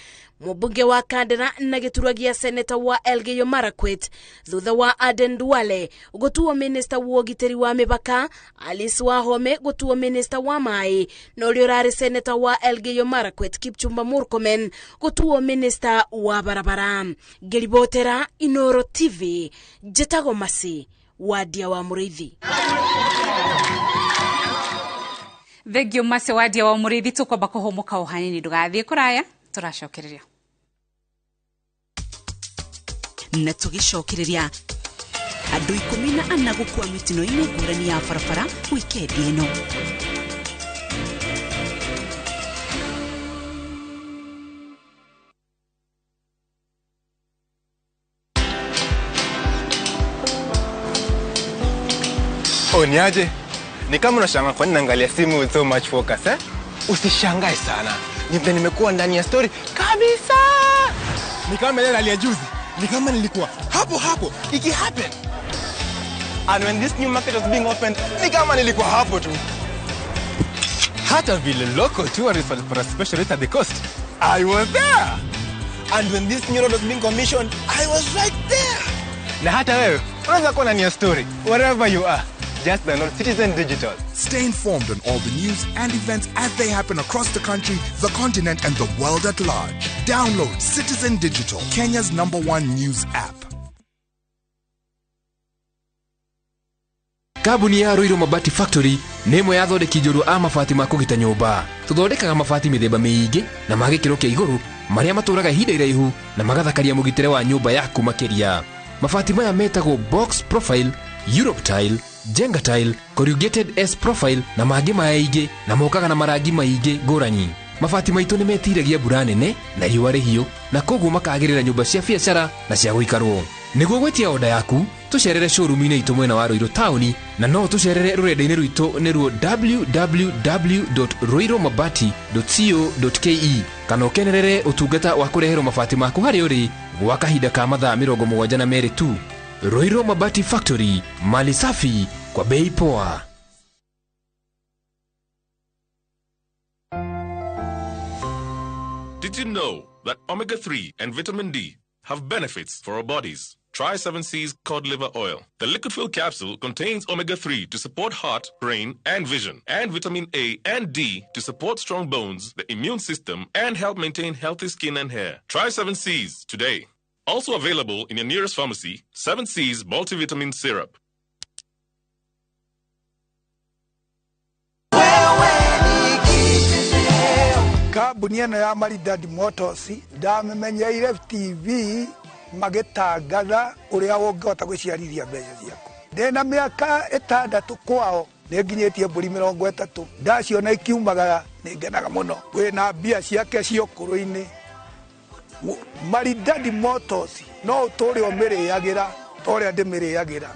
mũmbunge wa Kandara na gĩturwa gĩa seneta wa Elgeyo Marakwet thutha wa Aden Duale gũtuo minista wa ũgitĩri wa mĩhaka, Alice Wahome gũtuo minista wa maĩ na ũrĩa ũrarĩ seneta wa Elgeyo Marakwet Kipchumba Murkomen gũtuo minista wa barabara. Ngĩribotera Inooro TV, njĩtagwo Masi Wadia wa Mũrĩithi. Thengio Masi Wadia wa Mũrĩithi, tũkwamba kũhũmũka o hanini ndũgathiĩ kũraya tũracokereria na tũgĩcokereria andũ 14 gũkua mĩtino-inĩ ngũrani ya barabara wikendi ĩno. Oh, niaje? Ni kama unashangaa kwa nini naangalia simu with so much focus, eh? Usishangae sana. Ni nimekuwa ndani ya story kabisa. Ni kama ile hali ya juzi. Ni kama nilikuwa hapo hapo iki happen. And when this new market was being opened, ni kama nilikuwa hapo tu. Hata vile local tourists walipata special rate at the coast, I was there. And when this new road was being commissioned, I was right there. Na hata wewe unaweza kuwa ndani ya story wherever you are. Just download Citizen Digital. Stay informed on all the news and events as they happen across the country, the continent, and the world at large. Download Citizen Digital, Kenya's number one news app. Kambuni ya Ruiru Mabati Factory nĩ ĩmwe ya athondeki njorua a mabati ma kũgita nyũmba. Tũthondekaga mabati mĩthemba mĩingĩ na ma gĩkĩro kĩa igũrũ marĩa matũraga ihinda iraihu na magathakaria mũgitĩre wa nyũmba yaku makĩria. Mabati maya metagwo box profile, Europe tile, Jenga tile, corrugated S profile na mangĩ maingĩ na mokaga na marangi maingĩ ngũrani. Mabati maitũ nĩ metiragia mbura nene na riũa rĩhiũ na koguo makagĩrĩra nyũmba cia biacara na cia gũikarwo. Nĩguo gwĩtia oda yaku tũcerere showroom-inĩ itũ mwena wa Ruiru taũni na no tũcerere rũrenda-inĩ rwitũ nĩruo www.ruirumabati.co.ke kana ũkenerere ũtungata wa kũreherwo mabati maku harĩa ũrĩ gwa kahinda ka mathaa 72 tu. Ruiru Mabati Factory, mali safi kwa bei poa. Did you know that omega-3 and vitamin D have benefits for our bodies? Try 7C's cod liver oil. The liquid fill capsule contains omega-3 to support heart, brain, and vision, and vitamin A and D to support strong bones, the immune system, and help maintain healthy skin and hair. Try 7C's today. Also available in your nearest pharmacy, 7C's multivitamin syrup. Kambuni ĩno ya Maridadi Motors ndamĩmenyeire TV magĩtangatha ũrĩa ũngĩhota gwĩciarithia mbeca ciaku. Ndĩna mĩaka 6 kwao nĩ nginyĩtie mbũri 30 ndaciona ikiumagara nĩ ngenaga mũno. Wĩna mbia ciake cia ũkũrũ-inĩ. Maridadi Motors no ũtũre ũmĩrĩagĩra ta ũrĩa ndĩmĩrĩagĩra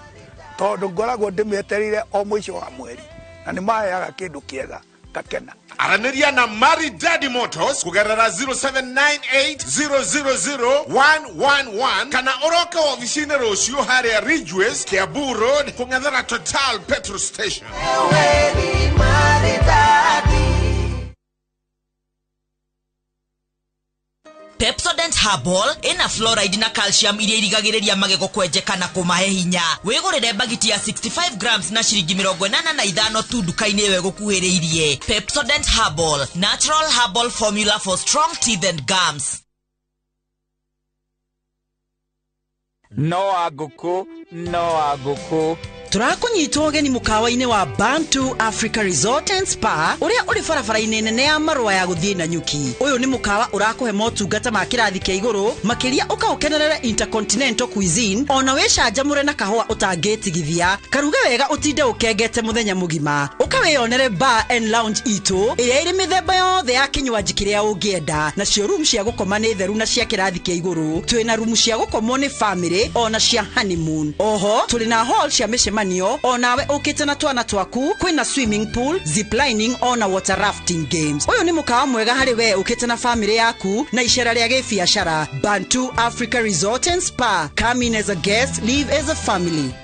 tondũ ngoragwo ndĩmĩetereire o mũico wa mweri na nĩ maheaga kĩndũ kĩega ngakena. Aranĩria na Maridadi Motors kũgerera 0798000111 kana ũroke ofici-inĩ rũciũ harĩa Ridgeways, Kiambu Road, kũng'ethera Total petrol station. Pepsodent Herbal ina fluoride na calcium iria irigagĩrĩria magego kwenjeka na kũmahe hinya. Wĩgũrĩre bagiti ya 65 grams na ciringi 85 tu nduka-inĩ ĩyo ĩgũkuhĩrĩirie. Pepsodent Herbal, natural herbal formula for strong teeth and gums. No agũkũ, no agũkũ. Tũrakũnyita ũgeni mũkawa-inĩ wa Bantu Africa Resort and Spa ũrĩa ũrĩ barabara-inĩ nene ya marũa ya gũthiĩ Nanyuki. Ũyũ nĩ mũkawa ũrakũhe motungata ma kĩrathi kĩa igũrũ makĩria ũkaũkenerere intercontinental cuisine ona wĩcanjamũre na kahũa ũtangĩtigithia. Karuge wega ũtinde ũkengete mũthenya mũgima. Ũkawĩyonere bar and lounge itũ ĩrĩa ĩrĩ mĩthemba yothe ya kĩnywanji kĩrĩa ũngĩenda. Nacio room cia gũkoma nĩ theru na cia kĩrathi kĩa igũrũ. Twĩna room cia gũkomwo nĩ family ona cia honeymoon. Oho tũrĩ na hall cia mĩcemanio onawe ũkĩte na twana twaku kwĩna swimming pool, zip lining ona water rafting games. Ũyũ nĩ mũkawa mwega harĩ we ũkĩte na family yaku na icera rĩa gĩbiacara. Bantu Africa Resort and Spa. Come in as a guest, leave as a family.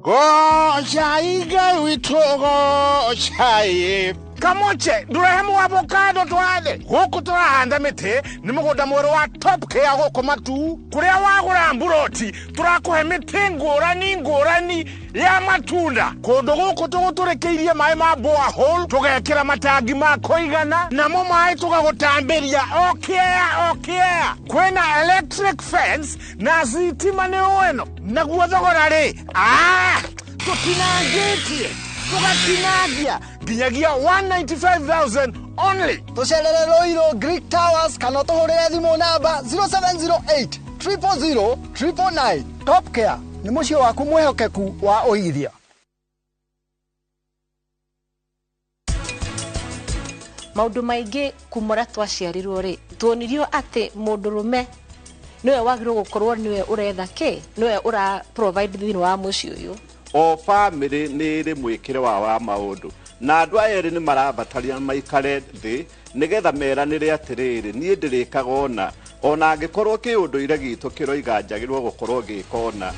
Goca Ngai witũ goca. Kamoche ndũrehe avocado twathe gũkũ tũrahanda mĩtĩ nĩ mũgũnda mwerũ wa Top Care gũkũ Matu kũrĩa wagũra mburoti tũrakũhe mĩtĩ ngũrani ngũrani ya matunda kũndũ gũkũ tũgũtũrĩkĩirie maĩ ma borehole tũgekĩra matangi ma kũigana namo maĩ tũgagũtambĩria o kĩea o kĩea kwĩna electric fence na sitima nĩ ũeno naguo thogora rĩ tũtinangĩtie tũgatinangia nginyagia 195,000 only. Tũcerere Ruiru Greek Towers kana tũhũrĩre thimũ namba 0708 000 999. Top Care nĩ mũciĩ waku mwĩhokeku wa ũigithia. Maũndũ maingĩ kuma ũrĩa twaciarirwo rĩ tuonirio atĩ mũndũrũme nĩwe wagĩrĩirwo gũkorwo nĩwe ũretha kĩ nĩwe ũra provide thĩinĩ wa mũciĩ ũyũ. O family nĩ ĩrĩ mwĩkĩre wa maũndũ na andũ aya erĩ nĩ marabataria maikare thĩ nĩgetha meranĩre atĩrĩrĩ niĩ ndĩrĩkaga ona angĩkorwo kĩũndũire gitũ kĩroiga njagĩrĩirwo gũkorwo ngĩka ona.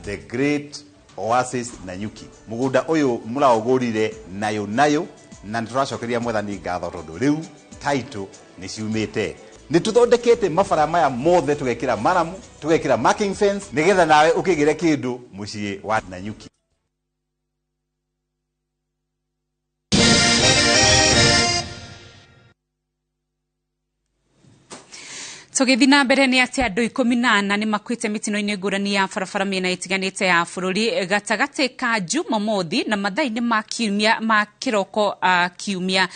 The Great Oasis Nanyuki mũgũnda ũyũ mũraũgũrire nayo nayo na nĩtũracokeria mwathani ngatho tondũ rĩu title nĩ ciumĩte. Nĩ tũthondekete mabara maya mothe, tũgekĩra maramu, tũgekĩra marking fence, nĩgetha nawe ũkĩgĩre kĩndũ mũciĩ wa Nanyuki. Tũgĩthiĩ na mbere nĩ atĩ andũ 14 nĩ makuĩte mĩtino-inĩ ngũrani ya barabara mĩena ĩtiganĩte ya bũrũri gatagatĩ ka Jumamothi na mathaa-inĩ ma kiumia ma kĩroko kiumia.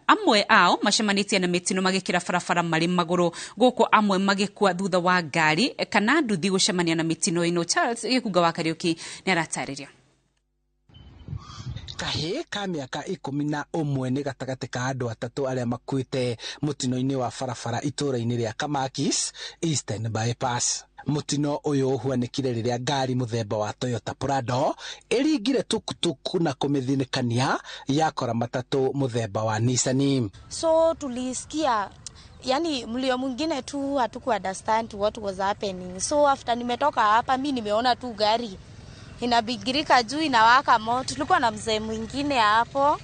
Amwe ao macemanĩtie na mĩtino magĩkĩra barabara marĩ magũrũ, gũkũ amwe magĩkua thutha wa ngari kana nduthi gũcemania na mĩtino ĩno. Charles Gĩkunga wa Kariũki nĩ aratarĩria. Kahĩĩ ka mĩaka 11 nĩ gatagatĩ ka andũ 3 arĩa makuĩte mũtino-inĩ wa barabara itũũra-inĩ rĩa Kamakis, Eastern Bypass. Mũtino ũyũ ũhuanĩkire rĩrĩa ngari mũthemba wa Toyota Prado ĩringire tuktuk na kũmĩthinĩkania yakora matatũ mũthemba wa Nissan. So tulisikia yani mlio mwingine tu, hatuku understand what was happening. So after nimetoka hapa mi nimeona tu gari inabigirika juu inawaka moto. Tulikuwa na mzee mwingine hapo,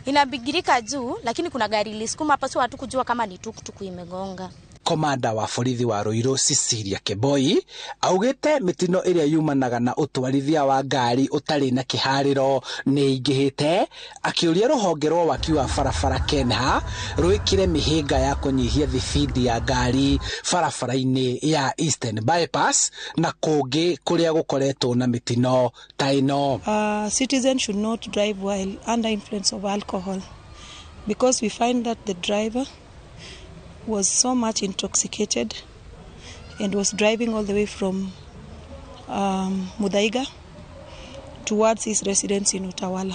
inabigirika juu, lakini kuna gari ilisukuma hapa, so hatukujua kama ni tuktuk imegonga. Komanda wa borithi wa Ruiru Cecilia Keboi augite mitino ĩrĩa yumanaga na ũtwarithia wa ngari ũtarĩ na kĩharĩro nĩ ĩingĩhĩte, akĩũria rũhonge rwa waki wa barabara KENHA rwĩkĩre mĩhĩnga ya kũnyihia thibindi ya ngari barabara-inĩ ya Eastern Bypass na kũngĩ kũrĩa gũkoretwo na mĩtino ta ĩno. Citizens should not drive while under influence of alcohol, because we find that the driver was so much intoxicated and was driving all the way from Muthaiga towards his residence in Utawala.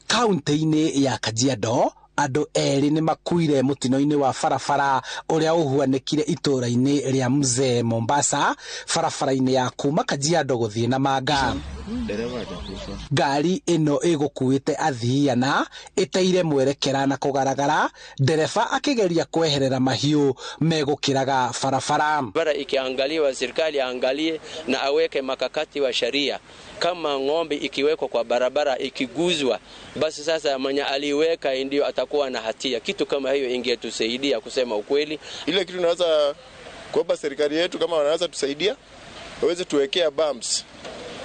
Kaunti-inĩ ya Kajiado andũ erĩ nĩ makuire mũtino-inĩ wa barabara ũrĩa ũhuanĩkire itũũra-inĩ rĩa Mzee Mombasa, barabara-inĩ ya kuma Kajiado gũthiĩ Namanga. Ngari ĩno ĩgũkuĩte athii ana ĩteire mwerekera na kũgaragara, ndereba akĩgeria kweherera mahiũ megũkĩraga barabara. Bara ikiangaliwa, serikali aangalie na aweke makakati wa sheria. Kama ng'ombe ikiwekwa kwa barabara ikiguzwa, basi sasa mwenye aliweka ndio atakuwa na hatia. Kitu kama hiyo ingetusaidia kusema ukweli. Ile kitu naweza kuomba serikali yetu, kama wanaweza tusaidia, waweze tuwekea bumps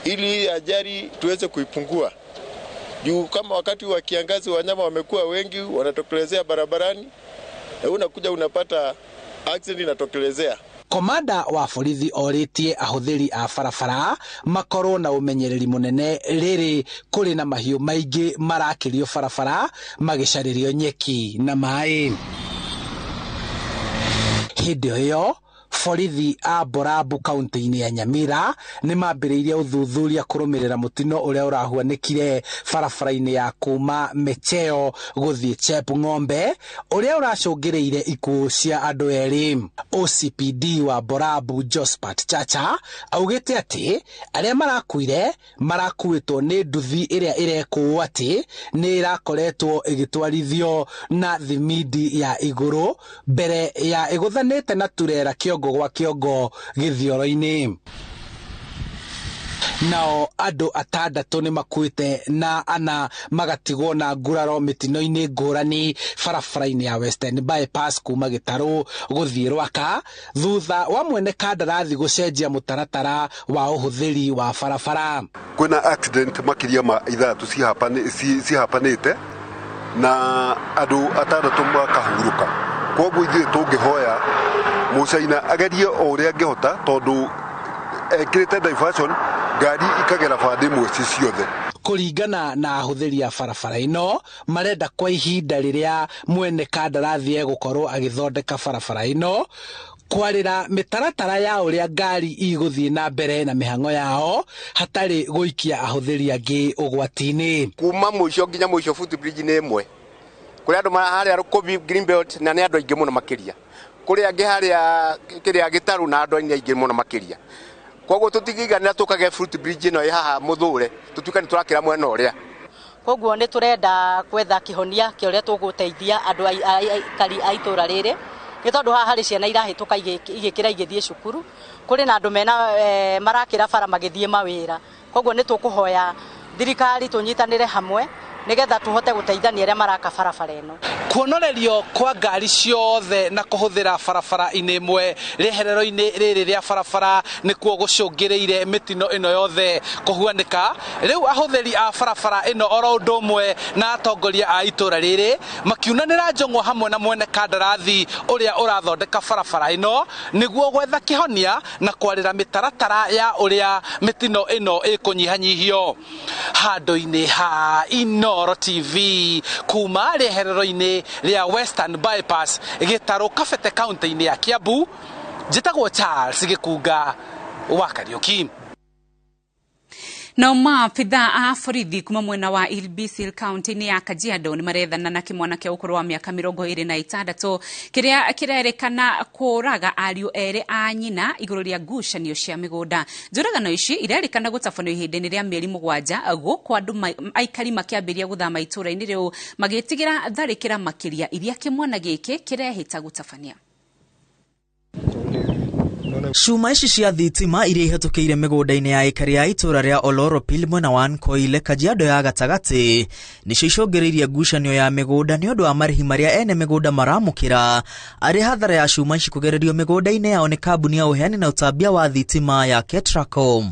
ili ajali tuweze kuipungua. Juu kama wakati wa kiangazi wanyama wamekuwa wengi wanatokelezea barabarani, na unakuja unapata accident inatokelezea. Komanda wa borithi orĩtie ahũthĩri a barabara makorwo na ũmenyereri mũnene rĩrĩ kũrĩ na mahiũ maingĩ marakĩrio barabara magĩcarĩrio nyeki na maĩ. Hĩndĩ ĩyo borithi a Borabu kaunti-inĩ ya Nyamira nĩ mambĩrĩirie ũthuthuria kũrũmĩrĩra mũtino ũrĩa ũrahuanĩkire barabara-inĩ ya kuma Mecheo gũthiĩ Chepng'ombe ũrĩa ũracũngĩrĩire ikuũ cia andũ erĩ. OCPD wa Borabu Josephat Chacha augĩte atĩ arĩa marakuire marakuĩtwo nĩ nduthi ĩrĩa ĩrekũũ atĩ nĩ ĩrakoretwo ĩgĩtwarithio na thimindi ya igũrũ mbere ya ĩgũthanĩte na turera kĩongo gwa kĩongo gĩthioro-inĩ. Nao andũ 6 nĩ makuĩte na 4 magatigwo na nguraro mĩtino-inĩ ngũrani barabara-inĩ ya Western Bypass kuma Gĩtarũ gũthiĩ Rwaka thutha wa mwene kandarathi gũcenjia mũtaratara wa ũhũthĩri wa barabara. Kwĩna accident makĩria ma 6 cihapanĩte na andũ 6 makahurũka. Kwoguo ithuĩ tũngĩhoya Mũcaina agerie o ũrĩa angĩhota tondũ ekĩrĩte diversion ngari ikagera bande ĩmwe ci ciothe. Kũringana na ahũthĩri a barabara ĩno marenda kwa ihinda rĩrĩa mwene kandarathi egũkorwo agĩthondeka barabara ĩno kwarĩra mĩtaratara ya ũrĩa ngari igũthiĩ na mbere na mĩhang'o yao hatarĩ gũikia ahũthĩri angĩ ũgwati-inĩ. Kuma mũico nginya mũico footbridge nĩ ĩmwe kũrĩa andũ harĩa Rũkũbi Greenbelt na nĩ andũ aingĩ mũno makĩria, kũrĩa angĩ harĩa kĩrĩa Gĩtarũ na andũ aingĩ mũno makĩria. Koguo tũtingĩiganĩra tũkage footbridge ĩno ĩ haha mũthũre tũtuĩke nĩ tũrakĩra mwena ũrĩa. Koguo nĩ tũrenda gwetha kĩhonia kĩa ũrĩa tũgũteithia andũ aikari a itũũra rĩrĩ, nĩ tondũ haha harĩ ciana irahĩtũka igĩkĩra igĩthiĩ cukuru, kũrĩ na andũ mena marakĩra bara magĩthiĩ mawĩra. Koguo nĩ tũkũhoya thirikari tũnyitanĩre hamwe Nĩgetha tũhote gũteithania arĩa maraka barabara ĩno. Kuonorerio kwa ngari ciothe na kũhũthĩra barabara-inĩ ĩmwe rĩeherero-inĩ rĩrĩ rĩa barabara nĩkuo gũcũngĩrĩire mĩtino ĩno yothe kũhuanĩka. Rĩu ahũthĩri a barabara ĩno oro ũndũ ũmwe na atongoria a itũra rĩrĩ makiunanĩra njũng'wa hamwe na mwene kandarathi ũrĩa ũrathondeka barabara ĩno nĩguo gwetha kĩhonia na kwarĩra mĩtaratara ya ũrĩa mĩtino ĩno ĩkũnyihanyihio. Handũ-inĩ ha Inooro TV kuma rĩeherero-inĩ rĩa Western Bypass Gĩtarũ Kabete kaunti-inĩ ya Kiambu, njĩtagwo Charles Gĩkunga wa Kariuki. No maabitha a borithi kuma mwena wa Ilbisil kaunti-inĩ ya Kajiado nĩ marethana na kĩmwana kĩa ũkũrũ wa mĩaka 26 kĩrĩa kĩrerĩkana kũraga ariũ erĩ a nyina igũrũ rĩa ngucanio cia mĩgũnda. Njũragano ici irerĩkana gũtabanio ihinda-inĩ rĩa mĩeri 7 gũkũ andũ aikari makĩambĩrĩria gũthama itũũra-inĩ rĩu magĩtigĩra tharĩkĩra makĩria iria kĩmwana gĩkĩ kĩrehĩta gũtabania. Cuma ici cia thitima iria ihĩtũkĩire mĩgũnda-inĩ ya aikari a itũũra rĩa Oloropil mwena wa Nkoile Kajiado ya gatagatĩ nĩcio icũngĩrĩirie ngucanio ya mĩgũnda nĩ ũndũ wa marĩhi marĩa ene mĩgũnda maramũkĩra arĩ hathara ya cuma ici kũgererio mĩgũnda-inĩ yao nĩ kambuni ya ũheani na ũtambia wa thitima ya Ketracom.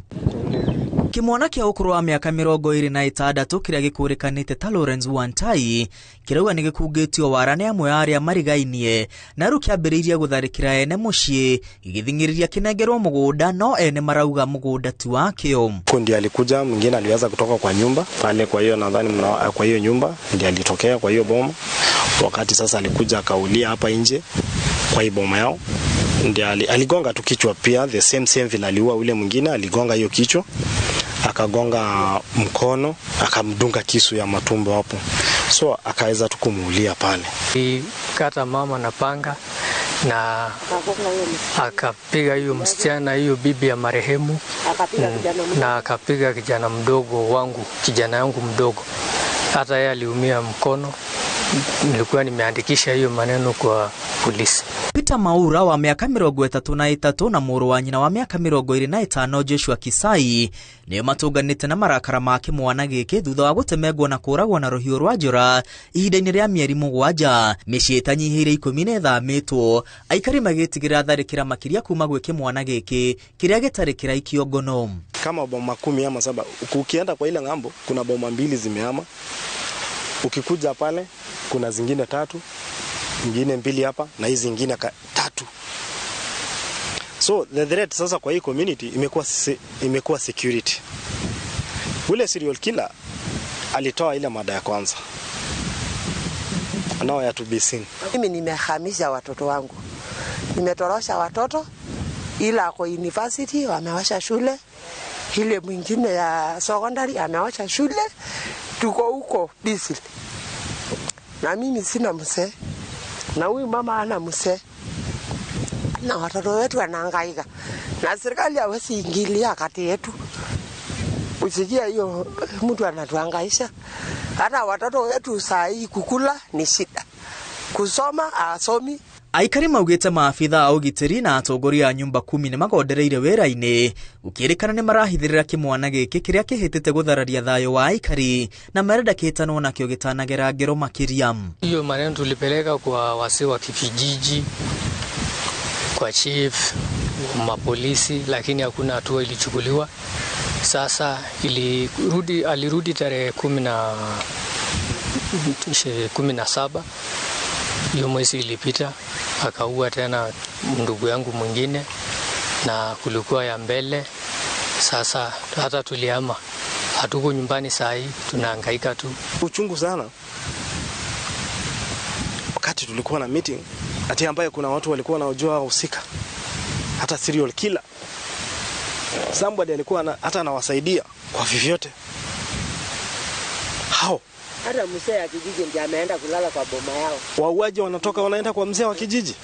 Kĩmwana kĩa ũkũrũ wa mĩaka 26 kĩrĩa gĩkũrĩkanĩte ta Lawrence Wantai kĩrauga nĩ gĩkungĩtio wara nĩ amwe a arĩa marigainie na rĩu kĩambĩrĩirie gũtharĩkĩra ene mũciĩ gĩgĩthing'ĩrĩria kĩnengerwo mũgũnda no ene marauga mũgũnda ti wakĩo. Kundi alikuja mwingine aliweza kutoka kwa nyumba pale, kwa hiyo nadhani kwa hiyo nyumba ndiye alitokea kwa hiyo boma. Wakati sasa alikuja akaulia hapa nje kwa hiyo boma yao, ndiye aligonga tu kichwa pia the same vile aliua ule mwingine, aligonga hiyo kichwa, akagonga mkono, akamdunga kisu ya matumbo hapo, so akaweza tu kumuulia pale. Kata mama na panga na akapiga hiyo msichana, hiyo bibi ya marehemu, na akapiga kijana mdogo wangu, kijana yangu mdogo, hata yeye aliumia mkono. Nilikuwa nimeandikisha hiyo maneno kwa polisi. Peter Maura wa miaka 33 na mũrũ wa nyina wa miaka 25 Joshua Kisai nĩo matũnganĩte na marakara ma kĩmwana gĩkĩ thutha wa gũtemengwo na kũragwo na rũhiũ rwa njora ihinda-inĩ rĩa mĩeri 7. Mĩciĩ ĩtanyihĩire 10 nĩĩthamĩtwo, aikari magĩtigĩra tharĩkĩra makĩria kuma gwĩ kĩmwana gĩkĩ kĩrĩa gĩtarĩ kĩraikio ngono. Kama boma 10 ama 7, ukienda kwa ile ng'ambo kuna boma 2 zimehama, ukikuja pale kuna zingine 3, nyingine 2 hapa na hizi zingine 3. So the threat sasa kwa hii community imekuwa security. Ule serial killer alitoa ile mada ya kwanza. Nao ya to be seen. Mimi nimehamisha watoto wangu. Nimetorosha watoto ila kwa university wamewasha shule, ile mwingine ya secondary amewasha shule, tuko huko busy. Na mimi sina mzee, na huyu mama ana mzee, na watoto wetu wanahangaika, na serikali hawezi ingilia kati yetu. Usikia hiyo mtu anatuhangaisha. Hata watoto wetu saa hii kukula ni shida, kusoma asomi. Aikari maugĩte maabitha a ũgitĩri na atongoria a nyumba 10 nĩ magondereire wĩra-inĩ gũkĩrĩkana nĩ marahithĩrĩra kĩmwana gĩkĩ kĩrĩa kĩhĩtĩte gũthararia thayũ wa aikari na marenda kĩhĩtanwo nakĩo gĩtanagera ngero makĩria. Hiyo maneno tulipeleka kwa wasee wa kijiji, kwa chief, mapolisi, lakini hakuna hatua ilichukuliwa. Sasa alirudi tarehe 17 hiyo mwezi ilipita, akaua tena ndugu yangu mwingine na kulikuwa ya mbele. Sasa hata tulihama, hatuko nyumbani saa hii, tunahangaika tu. Uchungu sana. Wakati tulikuwa na meeting ati ambaye kuna watu walikuwa wanaojua wahusika, hata serial killer, somebody alikuwa hata anawasaidia kwa vyovyote. Hao hata mzee wa kijiji ndiye ameenda kulala kwa boma yao. Wauaji wanatoka wanaenda kwa mzee wa kijiji,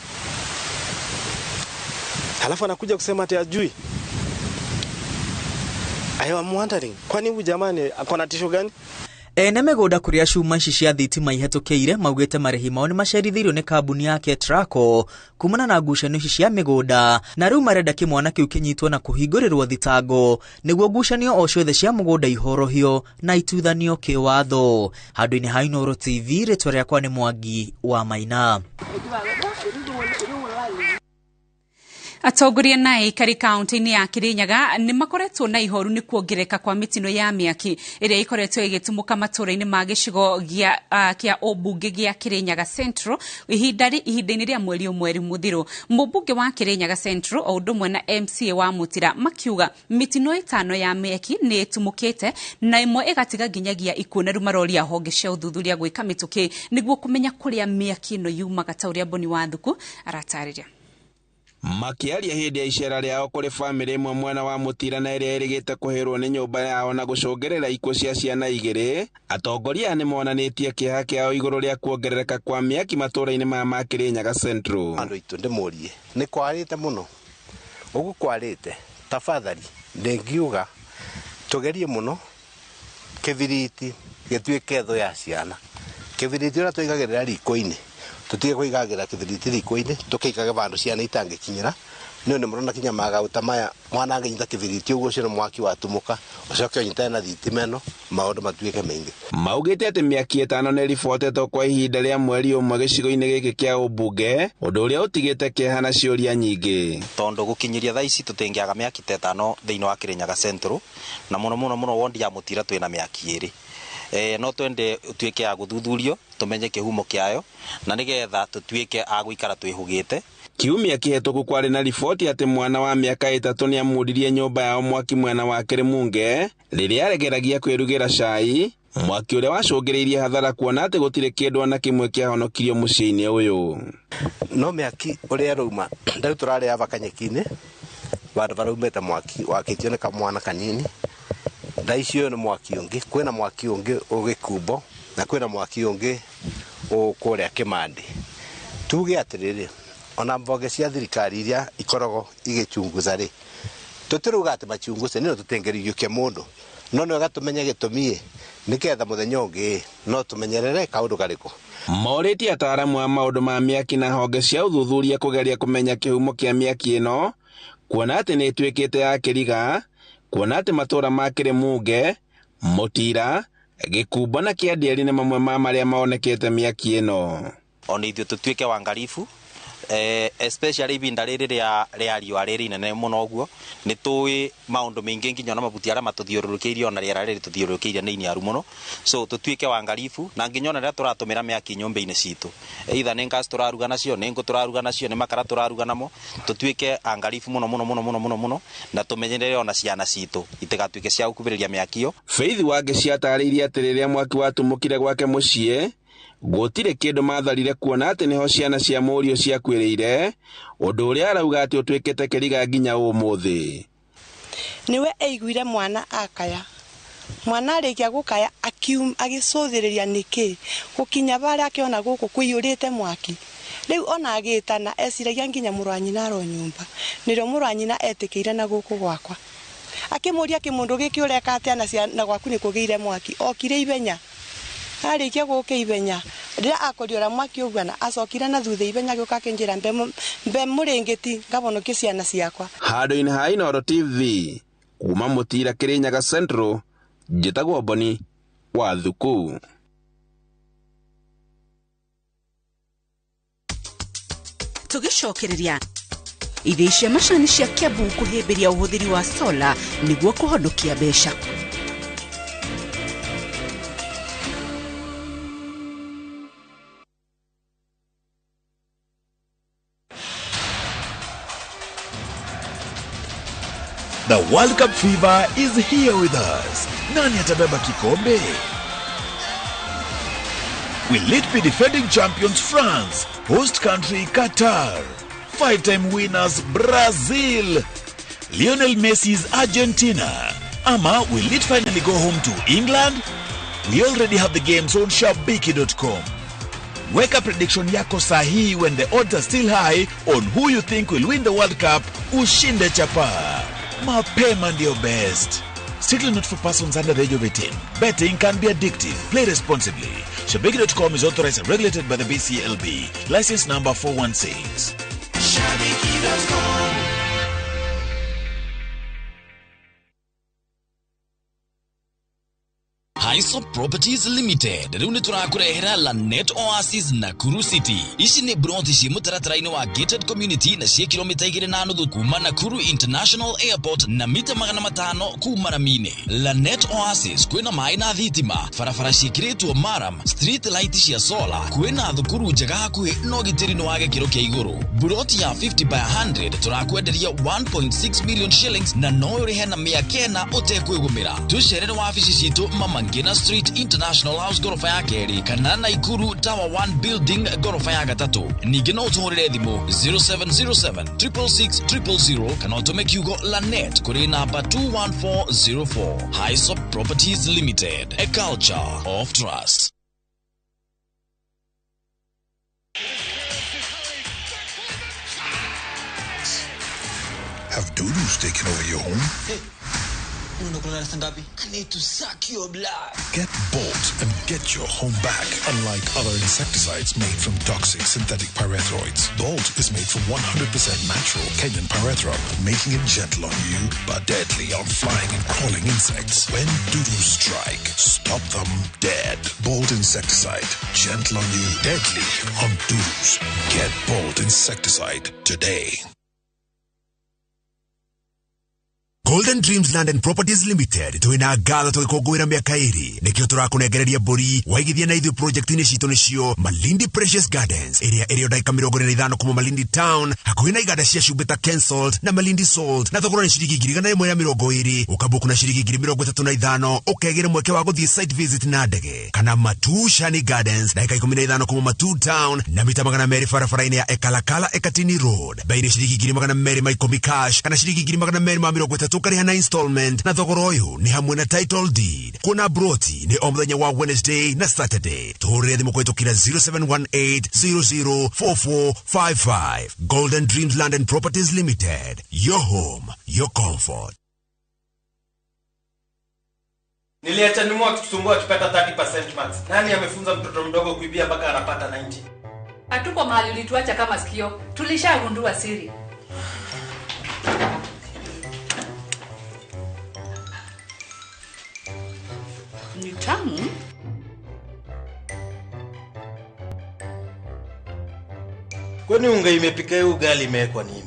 halafu anakuja kusema ati ajui. I am wondering, kwani huyu jamani akona tisho gani? Ene mĩgũnda kũrĩa cuma ici cia thitima ihetũkĩire maugĩte marĩhi mao nĩmacerithĩirio nĩ kambuni ya Ketraco kumana na ngucanio ici cia mĩgũnda, na rĩu marenda kĩmwana kĩu kĩnyitwo na kũhingũrĩrwo thitango nĩguo ngucanio o ciothe cia mũgũnda ihorohio na ituthanio kĩwatho. Handũ-inĩ ha Inooro TV, rĩtwa rĩakwa nĩ Mwangi wa Maina. Atongoria na aikari kaunti-inĩ ya Kirinyaga nĩ makoretwo na ihoru nĩ kuongerereka kwa mĩtino ya mĩaki ĩrĩa ĩkoretwo ĩgĩtumũka matũũra-inĩ ma gĩcigo kĩa ũmbunge gĩa Kirinyaga Central ihinda-inĩ rĩa mweri ũmwe mũthiru. Mũmbunge wa Kirinyaga Central o ũndũ ũmwe na MCA wa Mũtira makiuga mĩtino ĩtano ya mĩaki nĩ ĩtumũkĩte na ĩmwe ĩgatiga nginyagia ikuũ, na rĩu maroria honge cia ũthuthuria gwĩka mĩtũkĩ nĩguo kũmenya kũrĩa mĩaki ĩno yumaga, ta ũrĩa Boni wa Thuku aratarĩria. Makĩaria hĩndĩ ya icera rĩao kũrĩ bamĩrĩ ĩmwe mwena wa Mũtira na ĩrĩa ĩrĩgĩte kũhĩrwo nĩ nyũmba yao na gũcũngĩrĩra ikuũ cia ciana igĩrĩ, atongoria aya nĩmonanĩtie kĩeha kĩao igũrũ rĩa kuongerereka kwa mĩaki matũũra-inĩ maya ma Kirinyaga Central. Andũ aitũ ndĩmũrie, nĩ kwarĩte mũno, ũguo kwarĩte, tafadhali ndĩngiuga tũgerie mũno kĩbiriti gĩtuĩke thũ ya ciana. Kĩbiriti ũrĩa tũigagĩrĩra riko-inĩ, tutige kuigagĩra kĩbiriti riko-inĩ, tũkĩigage vandũ ciana itangĩkinyĩra. Nĩ ũndũ mũrona kinya magauta maya, mwana angĩnyita kĩbiriti ũguo ũcio nĩ mwaki watumũka, ũcoke ũnyitane na thitima ĩno, maũndũ matuĩke maingĩ. Maugĩte atĩ mĩaki ĩtano nĩ ĩribotetwo kwa ihinda rĩa mweri ũmwe gĩcigo-inĩ gĩkĩ kĩa ũmbunge, ũndũ ũrĩa ũtigĩte kĩeha na ciũria nyingĩ. Tondũ gũkinyĩria thaa ici tũtingĩaga mĩaki ta ĩtano thĩinĩ wa Kirinyaga Central, na mũno mũno mũno wondi ya Mũtira twĩna mĩaki ĩrĩ. No twende tuĩke a gũthuthurio tũmenye kĩhumo kĩayo na nĩgetha tũtuĩke a gũikara twĩhũgĩte. Kiumia kĩhetũku kwarĩ na riboti atĩ mwana wa mĩaka 3 nĩamundirie nyũmba yao mwaki mwena wa Kĩrĩmunge rĩrĩa aregeragia kwĩrugĩra cai, mwaki ũrĩa wacũngĩrĩirie hathara kuona atĩ gũtirĩ kĩndũ ona kĩmwe kĩahonokirio mũciĩ-inĩ ũyũ. No mĩaki ũrĩa ĩrauma rĩu tũrarĩ aba kanyeki-inĩ vandũ varaumĩte mwaki wakĩtio nĩ kamwana kanini. Thaa ici ũyũ nĩ mwaki ũngĩ, kwĩna mwaki ũngĩ ũgĩkumbo na kwĩna mwaki ũngĩ ũkũrĩa Kĩmandĩ. Tuge atĩrĩrĩ, ona mbonge cia thirikari iria ikoragwo igĩchunguza rĩ, tũtirauga atĩ machunguze nĩ tũtengerithie mũndũ, no nĩ wega tũmenye gĩtũmi nĩgetha mũthenya ũngĩ no tũmenyerere kaũndũ karĩkũ. Morĩtie ataaramu a maũndũ ma mĩaki na honge cia ũthuthuria kũgeria kũmenya kĩhumo kĩa mĩaki ĩno, kuona atĩ nĩ ĩtuĩkĩte ya kĩriga, kuona atĩ matũũra ma Kĩrĩmunge, Mũtira, Gĩkumbo na Kĩandieri nĩ mamwe ma marĩa maonekete mĩaki ĩno. Ona ithuĩ tũtuĩke wangaribu, especially ibinda rĩrĩ rĩa riũa rĩrĩ inene mũno ũguo, nĩ tũĩ maũndũ maingĩ nginya ona mabuti arĩa matũthiũrũrũkĩirie ona rĩera rĩrĩ tũthiũrũrũkĩirie nĩ iniaru mũno. So tũtuĩke wangaribu na nginya ona rĩrĩa tũratũmĩra mĩaki nyũmba-inĩ citũ, either nĩ gas tũraruga nacio, nĩ ngũ tũraruga nacio, nĩ makara tũraruga namo, tũtuĩke angaribu mũno mũno mũno mũno mũno mũno na tũmenyerere ona ciana citũ itigatuĩke cia gũkuhĩrĩria mĩaki ĩyo. Faith Wangĩ ciatarĩirie atĩ rĩrĩa mwaki watumũkire gwake mũciĩ gũtirĩ kĩndũ matharire kuona atĩ nĩho ciana cia mũriũ ciakuĩrĩire, ũndũ ũrĩa arauga atĩ ũtuĩkĩte kĩriga nginya ũmũthĩ. Nĩwe aiguire mwana akaya, mwana arĩkia gũkaya agĩcũthĩrĩria nĩkĩ gũkinya barĩa akĩona gũkũ kũiyũrĩte mwaki. Rĩu ona agĩtana eciragia nginya mũrũ wa nyina aro nyũmba, nĩrĩo mũrũ wa nyina etĩkĩire na gũkũ gwakwa. Akĩmũria kĩmũndũ gĩkĩ ũreka atĩa na gwaku nĩ kũgĩire mwaki, okire ihenya. Arĩkia gũka ihenya rĩrĩa akoria ũrĩa mwaki ũguana acokire na thutha ihenya agĩũka akĩnjĩra mbe mũrĩngĩti ngahonokie ciana ciakwa. Handũ-inĩ ha Inooro TV kuma Mũtira Kirinyaga Central, njĩtagwo Boni wa Thuku. Tũgĩcokereria ithĩi cia macani cia Kiambu kũhĩmbĩria ũhũthĩri wa sola nĩguo kũhonokia mbeca. The World Cup fever is here with us. Nani atabeba kikombe? Will it be defending champions France, host country Qatar, five-time winners Brazil, Lionel Messi's Argentina, ama will it finally go home to England? We already have the games on shabiki.com. Weka prediction yako sahihi when the odds are still high on who you think will win the World Cup. Ushinde chapa. Mapema ndio best. Strictly not for persons under the age of 18. Betting can be addictive. Play responsibly. Shabiki.com is authorized and regulated by the BCLB. License number 416. Shabiki.com. Hisop Properties Limited rĩu nĩ tũrakũrehera Lanet Oasis Nakuru City. Ici nĩ broti ciĩ mũtaratara-inĩ wa gated community na ciĩ kilomita 2.5 kuma Nakuru International Airport na mita 500 kuma rami-inĩ. Lanet Oasis kwĩna maĩ na thitima, barabara ciĩkĩrĩtwo maram, street light cia solar, kwĩna thukuru njega hakuhĩ na ũgitĩri nĩ wa gĩkĩro kĩa igũrũ. Buroti ya 50 by 100 tũrakwenderia 1.6 million shillings na no ũrĩhe na 900 ũtekwĩgũmĩra. Tũcerere wabici citũ Mama Ngina Street International House gorofa ya kerĩ kana Naikuru Tower 1 Building gorofa ya gatatũ. Ningĩ no ũtũhũrĩre thimũ 0707 666 000 kana ũtũme kiugo Lanet kũrĩ namba 21404. Hisop Properties Limited, a culture of trust. Have dudus taken over your home? Hey. I need to suck your blood. Get Bolt and get your home back. Unlike other insecticides made from toxic synthetic pyrethroids, Bolt is made from 100% natural Kenyan pyrethrum, making it gentle on you but deadly on flying and crawling insects. When dudus strike, stop them dead. Bolt insecticide, gentle on you, deadly on dudus. Get Bolt insecticide today. Golden Dreams Land and Properties Limited twina ngatho tũgĩkũngũĩra mĩaka ĩrĩ nĩkĩo tũrakũnengereria mbũri waigithia na ithuĩ project-inĩ citũ nĩcio Malindi Precious Gardens ĩrĩa ĩrĩ o ndagĩka 45 kuma Malindi Town hakuhĩ na iganda cia cumbĩ ta Kensalt na Malindi Salt na thogora nĩ ciringi 120,000 ũkabuku na ciringi 35,000 ũkegĩre mweke wa gũthiĩ site visit na ndege kana Matu Shani Gardens ndagĩka 15 kuma Matu Town na mita 200 barabara-inĩ ya Ekalakala Ekatini Road bei nĩ ciringi 210,000 cash kana ciringi 230,000 ũkarĩha na installment na thogora ũyũ nĩ hamwe na title deed. Kuona broti nĩ o mũthenya wa Wednesday na Saturday. Tũhũrĩre thimũ kũhĩtũkĩra 0718004455. Golden Dreams Land and Properties Limited. Your home, your comfort. Niliacha nimu akitusumbua akipata 30% max. Nani amefunza mtoto mdogo kuibia mpaka anapata 90? Hatuko mahali ulituacha kama sikio. Tulishagundua siri. Ni tamu. Kwani unga imepika hiyo ugali imewekwa nini?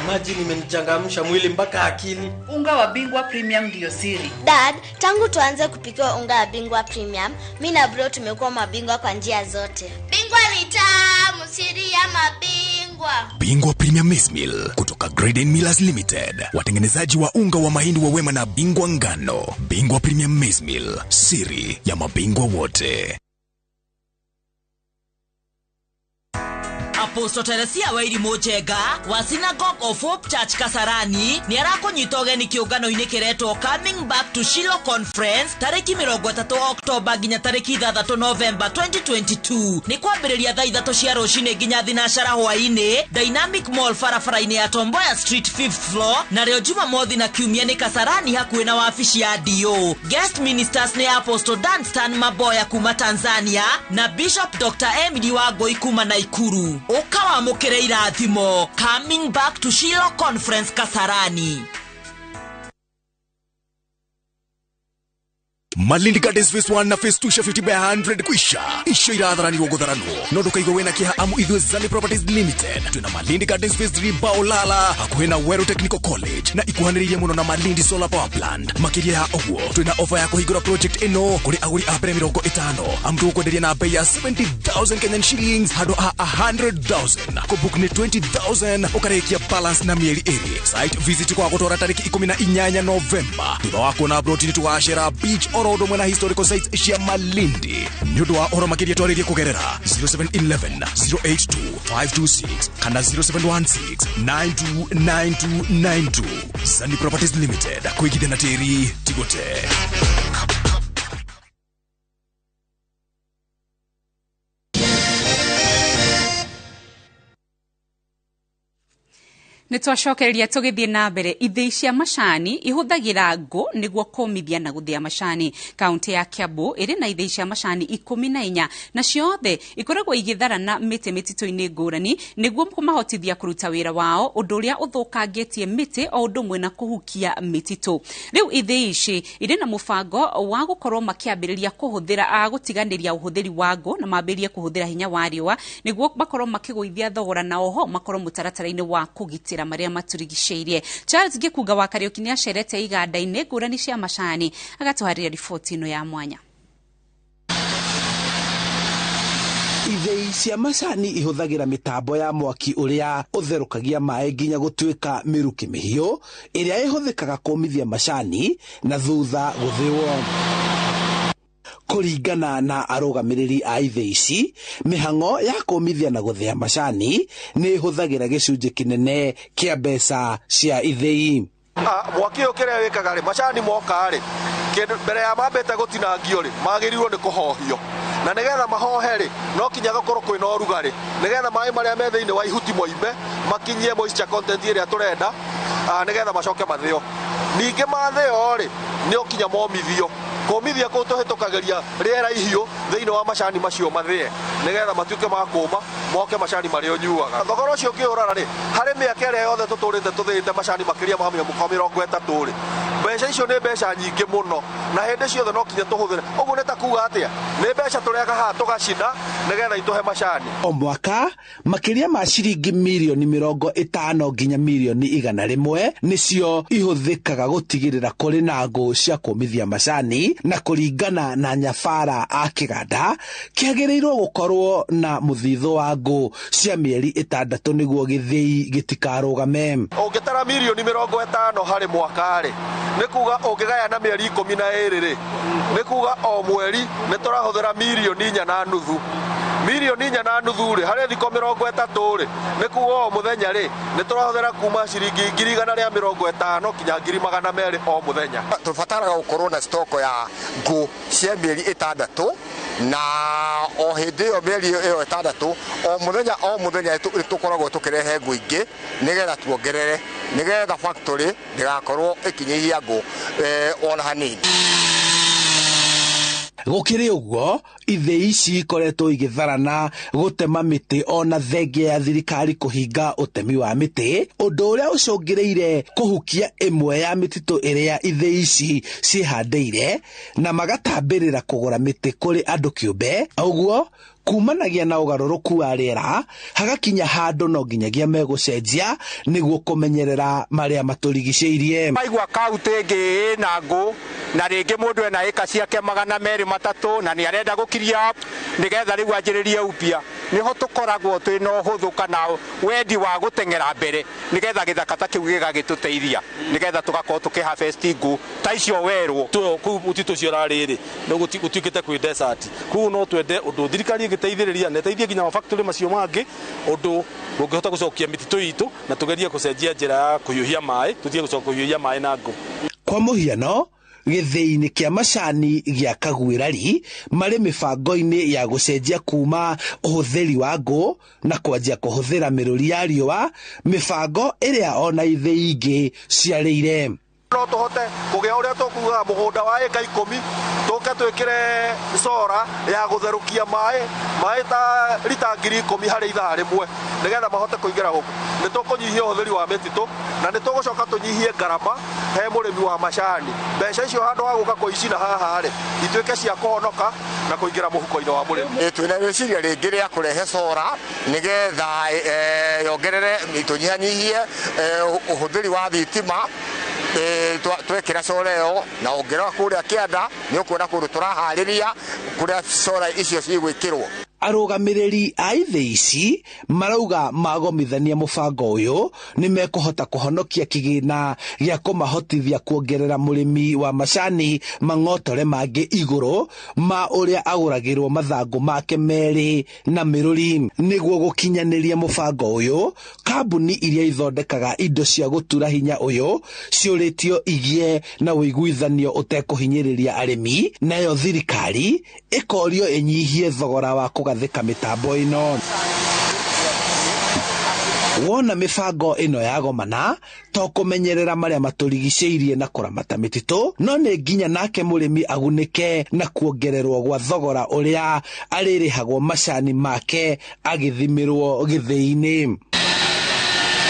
Imagine imenichangamsha mwili mpaka akili. Unga wa Bingwa Premium ndio siri. Dad, tangu tuanze kupika unga wa Bingwa Premium, mimi na bro tumekuwa mabingwa kwa njia zote. Bingwa ni tamu, siri ya mabingwa. Bingwa Premium Maize Meal kutoka Graden Millers Limited, watengenezaji wa unga wa mahindi wa Wema na Bingwa Ngano. Bingwa Premium Maize Meal, siri ya mabingwa wote. Apostle Teresia Wairimu Njenga wa Synagogue of Hope Church Kasarani nĩ arakũnyita ũgeni kĩũngano-inĩ kĩretwo Coming Back to Shiloh Conference tarĩki 30 Oktoba nginya tarĩki 6 Novemba 2022. Nĩ kwambĩrĩria thaa 3 cia rũcinĩ nginya 4 hwaĩ-inĩ Dynamic Mall barabara-inĩ ya Tomboya Street 5th floor, narĩo Jumamothi na Kiumia nĩ Kasarani hakuhĩ na wabici ya DO. Guest ministers nĩ Apostle Danstan Maboya kuma Tanzania na Bishop Dr. Emily Wangui kuma Naikuru. Ukawamũkĩre irathimo. Coming Back to Shiloh Conference Kasarani. Malindi Gardens Phase 1 na Phase 2 cia 50 by 100 kwisha icio iratharanirwo gutharanwo no ndukaigwe wina kieha amu ithuĩ Zani Properties Limited twina Malindi Gardens Phase 3 Baolala hakuhĩ na Weru Technical College na ikuhanĩrĩirie mũno na Malindi Solar Power Plant. Makĩria ya ũguo twina offer ya kũhingũra project ĩno kũrĩ agũri a mbere 50 amu tũgũkwenderia na bei ya 70,000 Kenyan shillings handũ ha 100,000. Kũbook nĩ 20,000 ũkarĩkia balance na mĩeri ĩrĩ. Site visit kwa gũtwara tarĩki 18 Novemba. Thutha wa kuona plot nĩ tũgacera beach oro ũndũ ũmwe na historical sites cia Malindi. Nĩ ũndũ wa ũhoro makĩria twarĩrie kũgerera 0711 082 526 kana 0716 929292. Zani Properties Limited, kwĩgithia na tĩri ti gũte. Nĩ twacokereria tũgĩthiĩ na mbere. Ithĩi cia macani ihũthagĩra ngũ nĩguo kũmithia na gũthĩa macani. Kaunti ya Kiambu ĩrĩ na ithĩi cia macani 14 na ciothe ikoragwo igĩtharana mĩtĩ mĩtitũ-inĩ ngũrani nĩguo kũmahotithia kũruta wĩra wao, ũndũ ũrĩa ũthũkangĩtie mĩtĩ o ũndũ ũmwe na kũhukia mĩtitũ. Rĩu ithĩi ici irĩ na mũbango wa gũkorwo makĩambĩrĩria kũhũthĩra gũtiganĩria ũhũthĩri wa ngũ na mambĩrĩrie kũhũthĩra hinya wa riũa nĩguo makorwo makĩgũithia thogora na oho makorwo mũtaratara-inĩ wa kũgitĩra marĩa maturigicĩirie. Charles Gĩkunga wa Kariũki nĩ acerete iganda-inĩ ngũrani cia macani agatũharĩria riboti ĩno ya mwanya. Ithĩi cia macani ihũthagĩra mĩtambo ya mwaki ũrĩa ũtherũkagia maĩ nginya gũtuĩka mĩrukĩ mĩhiũ ĩrĩa ĩhũthĩkaga kũmithia macani na thutha gũthĩwo. Kũringana na arũgamĩrĩri a ithĩi ici, mĩhang'o ya kũmithia na gũthĩa macani nĩ ĩhũthagĩra gĩcunjĩ kĩnene kĩa mbeca cia ithĩi. Mwaki ũyũ kĩrĩa wĩkaga rĩ, macani moka rĩ, kĩndũ mbere ya mambĩte gũtinangio rĩ, magĩrĩirwo nĩ kũhohio. Na nĩgetha mahohe rĩ, no kinya gũkorwo kwĩna ũrugarĩ, nĩgetha maĩ marĩa me thĩinĩ wa ihuti moime, makinyie moisture content ĩrĩa tũrenda, nĩgetha macoke mathĩo. Ningĩ mathĩo rĩ, nĩ kinya momithio. Kũmithia kũu tũhĩtũkagĩria rĩera ihiũ thĩinĩ wa macani macio mathĩe, nĩgetha matuĩke ma kũma, moke macani marĩa ũnyuaga. Thogora ũcio ũngĩũrora rĩ, harĩ mĩaka ĩrĩa yothe tũtũrĩte tũthĩĩte macani makĩria ma mĩhuko 30 rĩ, mbeca icio nĩ mbeca nyingĩ mũno, na hĩndĩ ciothe no kinya tũhũthĩre. Ũguo nĩ ta kuga atĩa? Nĩ mbeca tũrega haha tũgacina nĩgetha itũhe macani. O mwaka makĩria ma ciringi mirioni 50 nginya mirioni 100 nĩcio ihũthĩkaga gũtigĩrĩra kũrĩ na ngũ cia kũmithia macani, na kũringana na nyabara a kĩganda kĩagĩrĩirwo gũkorwo na mũthithũ wa ngũ cia mĩeri 6 nĩguo gĩthĩi gĩtikarũgame. Ũngĩtara mirioni 50 harĩ mwaka rĩ, nĩ kuga ũngĩgaya na mĩeri 12 rĩ, nĩ kuga o mweri nĩ tũrahũthĩra mirioni 4.5. Mirioni 4.5 rĩ, harĩ thikũ 30 rĩ, nĩ kuga o mũthenya rĩ, nĩ tũrahũthĩra kuma ciringi 150 nginya 200 o mũthenya. Tũbataraga gũkorwo na stoko ya ngũ cia mĩeri 6 na o hĩndĩ ĩyo mĩeri ĩyo 6 o mũthenya nĩ tũkoragwo tũkĩrehe ngũ ingĩ nĩgetha tuongerere, nĩgetha factory ndĩgakorwo ĩkĩnyihia ngũ ona hanini. Gũkĩrĩ ũguo, ithĩi ici ikoretwo igĩtharana gũtema mĩtĩ ona thengia ya thirikari kũhinga ũtemi wa mĩtĩ, ũndũ ũrĩa ũcũngĩrĩire kũhukia ĩmwe ya mĩtitũ ĩrĩa ithĩi ici ciĩhandĩire na magatambĩrĩra kũgũra mĩtĩ kũrĩ andũ kĩũmbe. Ũguo kumanagia na ũgarũrũku wa rĩera hagakinya handũ no nginyagia megũcenjia nĩguo kũmenyerera marĩa matũrigicĩirie. Maigua kaunti ĩngĩ ĩna ngũ na rĩngĩ mũndũ ena ĩka ciake 203 na nĩ arenda gũkiria nĩgetha rĩu anjĩrĩrie upya, nĩho tũkoragwo twĩna ũhũthũ kana wendi wa gũteng'era mbere nĩgetha gĩthaka ta kĩu gĩgagĩtũteithia nĩgetha tũgakorwo tũkĩharvest ngũ ta icio werũ. Kũu mũtitũ ũcio ũrarĩ rĩ, gũtuĩkĩte kwĩ desert, kũu no twende ũndũ thirikari ĩngĩteithĩrĩria na ĩteithie nginya mafactory macio mangĩ ũndũ ũngĩhota gũcokia mĩtitũ itũ na tũgerie gũcenjia njĩra ya kũhiũhia maĩ, tũtige gũcoka kũhiũhia maĩ na ngũ. Kwa mũhiano, gĩthĩi-inĩ kĩa macani gĩa Kagwĩrari marĩ mĩbango-inĩ ya gũcenjia kuma ũhũthĩri wa ngũ na kwanjia kũhũthĩra mĩrũri ya riũa, mĩbango ĩrĩa ona ithĩi ingĩ ciarĩire. No tũhote kũgĩa ũrĩa tũkugaga mũgũnda wa ĩka 10 tũke twĩkĩre cora ya gũtherũkia maĩ ta rita 10,000 harĩ ithaa rĩmwe nĩgetha mahote kũingĩra gũkũ. Nĩ tũkũnyihia ũhũthĩri wa mĩtitũ na nĩ tũgũcoka tũnyihie ngarama he mũrĩmi wa macani. Mbeca icio handũ ha gũka kũicina haha rĩ, ituĩke cia kũhonoka na kũingĩra mũhuko-inĩ wa mũrĩmi. Twĩna rĩciria rĩngĩ rĩa kũrehe cora nĩgetha yongerere tũnyihanyihie ũhũthĩri wa thitima. Twekĩra cora ĩyo na ũngĩrora kũrĩa kĩanda nĩ ũkuona kũndũ tũraharĩria kũrĩa cora icio cigwĩkĩrwo. Arũgamĩrĩri a ithĩi ici marauga magomithania mũbango ũyũ nĩ mekũhota kũhonokia kĩgĩna gĩa kũmahotithia kuongerera mũrĩmi wa macani mang'otore mangĩ igũrũ ma ũrĩa agũragĩrwo mathangũ make merĩ na mĩrũri. Nĩguo gũkinyanĩria mũbango ũyũ, kambuni iria ithondekaga indo cia gũtura hinya ũyũ ciũrĩtio igie na ũiguithanio ũtekũhinyĩrĩria arĩmi, nayo thirikari ĩkorio ĩnyihie thogora wa kũgathĩka mĩtambo ĩno. Wona mĩbango ĩno yagomana to kũmenyerera marĩa matũrigicĩirie na kũramata mĩtitũ, no nĩ nginya nake mũrĩmi agunĩke na kuongererwo gwa thogora ũrĩa arĩrĩhagwo macani make agĩthimĩrwo gĩthĩi-inĩ.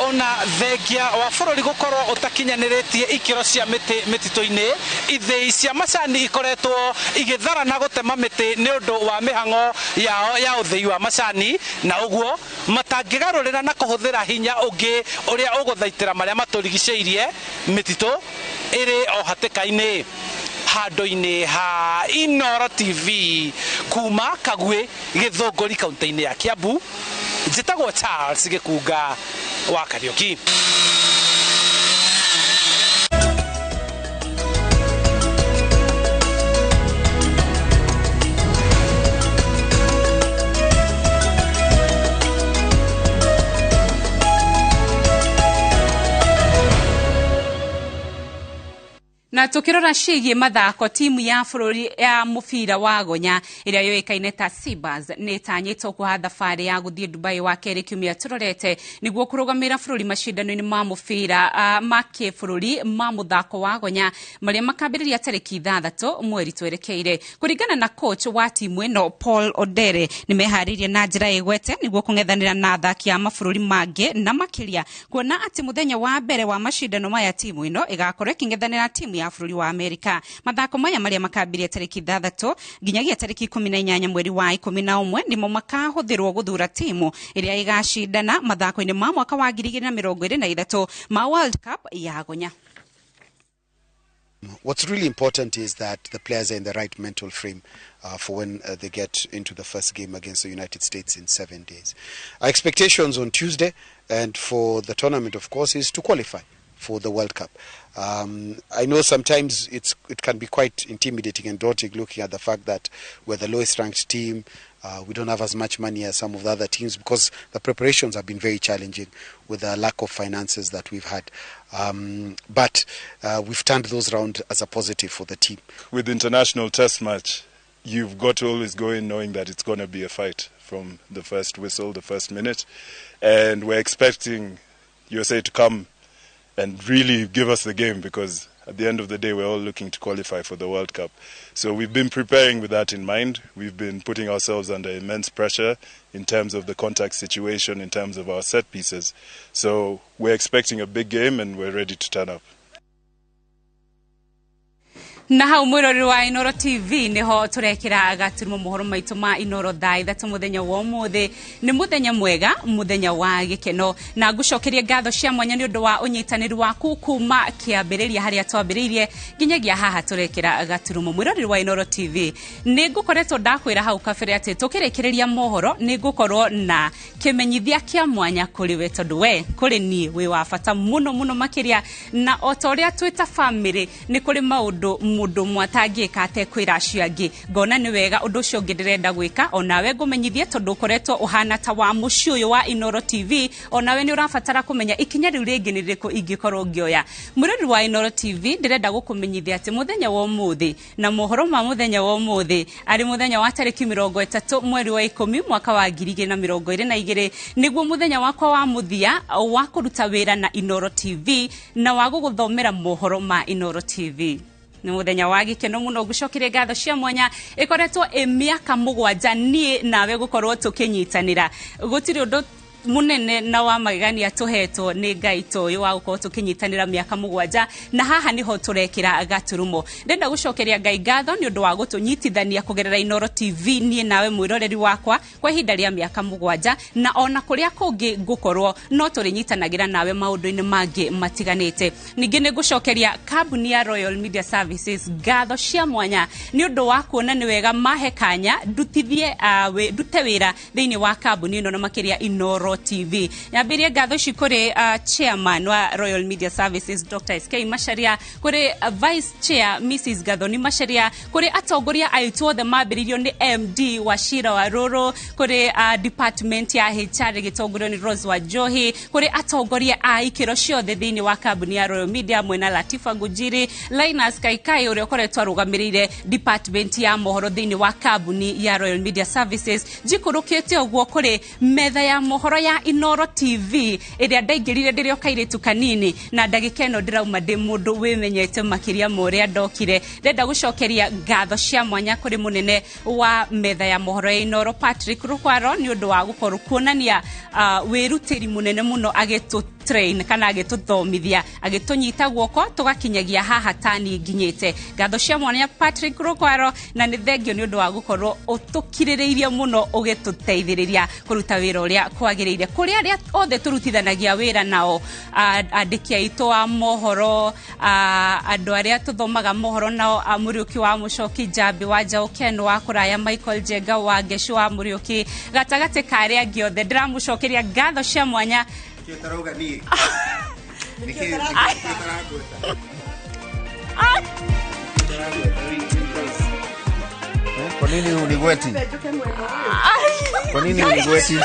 Ona thengia wa bũrũri gũkorwo ũtakinyanĩrĩtie ikĩro cia mĩtĩ mĩtitũ-inĩ, ithĩi cia macani ikoretwo igĩthara na gũtema mĩtĩ nĩ ũndũ wa mĩhang'o yao ya ũthĩi wa macani, na ũguo matangĩgarũrĩra na kũhũthĩra hinya ũngĩ ũrĩa ũgũthaitĩra marĩa matũrigicĩirie, mĩtitũ ĩrĩ o hatĩka-inĩ. Handũ-inĩ ha Inooro TV kuma Kagwĩ, Gĩthũngũri, kaunti-inĩ ya Kiambu, njĩtagwo Charles Gĩkunga wa Kariũki. Na tukirora ciĩgiĩ mathako, timu ya bũrũri ya mũbira wa gonya ĩrĩa yũĩkaine ta Sibas nĩ ĩtanyĩtwo kuoha thabarĩ ya gũthiĩ Dubai wa kerĩ kiumia tũrorete nĩguo kũrũgamĩrĩra bũrũri macindano-inĩ ma mũbira ma kĩbũrũri ma mũthako wa gonya marĩa makambĩrĩria tarĩki 6 mweri twerekeire. Kũringana na coach wa timu ĩno Paul Odere, nĩ meharĩirie na njĩra ĩgwete nĩguo kũng'ethanĩra na athaki a mabũrũri mangĩ, na makĩria kuona atĩ mũthenya wa mbere wa macindano maya timu ĩno ĩgakorwo ĩkĩng'ethanĩra timu ya bũrũri wa Amerika. Mathako maya marĩa makambĩrĩria tarĩki 6 nginyagia tarĩki 18 mweri wa 11 nĩmo makahũthĩrwo gũthura timu ĩrĩa ĩgacindana mathako-inĩ ma mwaka wa 2023 ma World Cup ya gonya. What's really important is that the players are in the right mental frame for when they get into the first game against the United States in 7 days. Our expectations on Tuesday and for the tournament, of course, is to qualify for the World Cup. I know sometimes it can be quite intimidating and daunting looking at the fact that we're the lowest ranked team, we don't have as much money as some of the other teams because the preparations have been very challenging with the lack of finances that we've had. But we've turned those round as a positive for the team. With international test match, you've got to always go in knowing that it's going to be a fight from the first whistle, the first minute. And we're expecting USA to come and really give us the game, because at the end of the day, we're all looking to qualify for the World Cup. So we've been preparing with that in mind. We've been putting ourselves under immense pressure in terms of the contact situation, in terms of our set pieces. So we're expecting a big game and we're ready to turn up. Na hau mwiroreri wa Inooro TV niho turekira gaturumo mohoro maitu ma Inooro thaa 3 muthenya wa umuthi. Ni muthenya mwega, muthenya wa gikeno, na ngucokerie ngatho cia mwanya ni undu wa unyitanĩri waku kuma kiambĩrĩria haria twambĩrĩirie nginyagia haha turekira gaturumo. Mwiroreri wa Inooro TV, ni ngukoretwo ndakwĩra hau kabere atĩ tukĩrĩkĩrĩria mohoro ni ngukorwo na kĩmenyithia kĩa mwanya kũrĩ we, tondũ we kũrĩ niĩ wĩ wa bata mũno mũno makĩria, na o ta ũrĩa twĩ ta family nĩ kũrĩ maũndũ mũndũ ũmwe atangĩka atekwĩra acio angĩ. Ngona nĩ wega ũndũ ũcio ũngĩ ndĩrenda gwĩka onawe ngũmenyithie, tondũ ũkoretwo ũhana ta wa mũciĩ ũyũ wa Inooro TV, onawe nĩ ũrabatara kũmenya ikinya rĩu rĩngĩ nĩ rĩrĩkũ ingĩkorwo ngĩoya. Mwĩrori wa Inooro TV, ndĩrenda gũkũmenyithia atĩ mũthenya wa ũmũthĩ na mohoro ma mũthenya wa ũmũthĩ arĩ mũthenya wa tarĩki 30 mweri wa 10 mwaka wa 2022 nĩguo mũthenya wakwa wa mũthia wa kũruta wĩra na Inooro TV na wa gũgũthomera mohoro ma Inooro TV. Nĩ mũthenya wa gĩkeno mũno, ngũcokerie ngatho cia mwanya. Ĩkoretwo ĩ mĩaka 7 niĩ nawe gũkorwo tũkĩnyitanĩra. Gũtirĩ ũndũ munene na wa magegania tũhetwo nĩ Ngai ta ũyũ wa gũkorwo tũkĩnyitanĩra mĩaka 7, na haha nĩho tũrekĩra gaturumo. Ndĩrenda gũcokeria Ngai ngatho nĩ ũndũ wa gũtũnyitithania kũgerera Inooro TV niĩ nawe mwĩroreri wakwa kwa ihinda rĩa mĩaka 7, na ona kũrĩa kũngĩ ngũkorwo no tũrĩnyitanagĩra nawe maũndũ-inĩ mangĩ matiganĩte. Ningĩ nĩ ngũcokeria kambuni ya Royal Media Services ngatho cia mwanya nĩ ũndũ wa kuona nĩ wega mahe kanya ndutithie ndute wĩra thĩinĩ wa kambuni ĩno na makĩria Inooro TV. Nyambĩrie ngatho ici kũrĩ chairman wa Royal Media Services Dr. SK Macharia, kũrĩ vice chair Mrs. Gathoni Macharia, kũrĩ atongoria aitũ othe mambĩrĩirio nĩ MD wa Shira wa Rũrũ, kũrĩ department ya HR ĩgĩtongorio nĩ Rose wa Njohi, kũrĩ atongoria a ikĩro ciothe thĩinĩ wa kambuni ya Royal Media mwena Latifa Ngujiri, Linus Kaikai ũrĩa ũkoretwo arũgamĩrĩire department ya mohoro thĩinĩ wa kambuni ya Royal Media Services. Njikũrũkĩte ũguo kũrĩ metha ya mohoro Mohoro ya Inoro TV ĩrĩa ndaingĩrire ndĩrĩ o kairĩtu kanini, na ndagĩka ĩno ndĩrauma ndĩ mũndũ wĩmenyete makĩria ma ũrĩa ndokire. Ndĩrenda gũcokeria ngatho cia mwanya kũrĩ mũnene wa metha ya mohoro ya Inoro Patrick Rukwaro nĩ ũndũ wa gũkorwo kuonania wĩrutĩri mũnene mũno agĩtũ train kana agĩtũthomithia, agĩtũnyita guoko tũgakinyagia haha tani nginyĩte. Ngatho cia mwanya Patrick Rukwaro, na nĩ thengio nĩ ũndũ wa gũkorwo ũtũkirĩrĩirie mũno ũgĩtũteithĩrĩria kũruta wĩra ũrĩa kwagĩrĩire. Kũrĩ arĩa othe tũrutithanagia wĩra nao, andĩki aitũ a mohoro, andũ arĩa tũthomaga mohoro nao, Mũriũki wa Mũcoki, Njambi wa Njaũ, Ken wa Kũraya, Michael Njenga wa Ngecu wa Mũriũki, gatagatĩ ka arĩa angĩ othe ndĩramũcokeria ngatho cia mwanya. Nĩkĩ ũtarauga niĩ? Nĩkĩ ũtarangweta? Kwa nini unigweti? Kwa nini unigweti?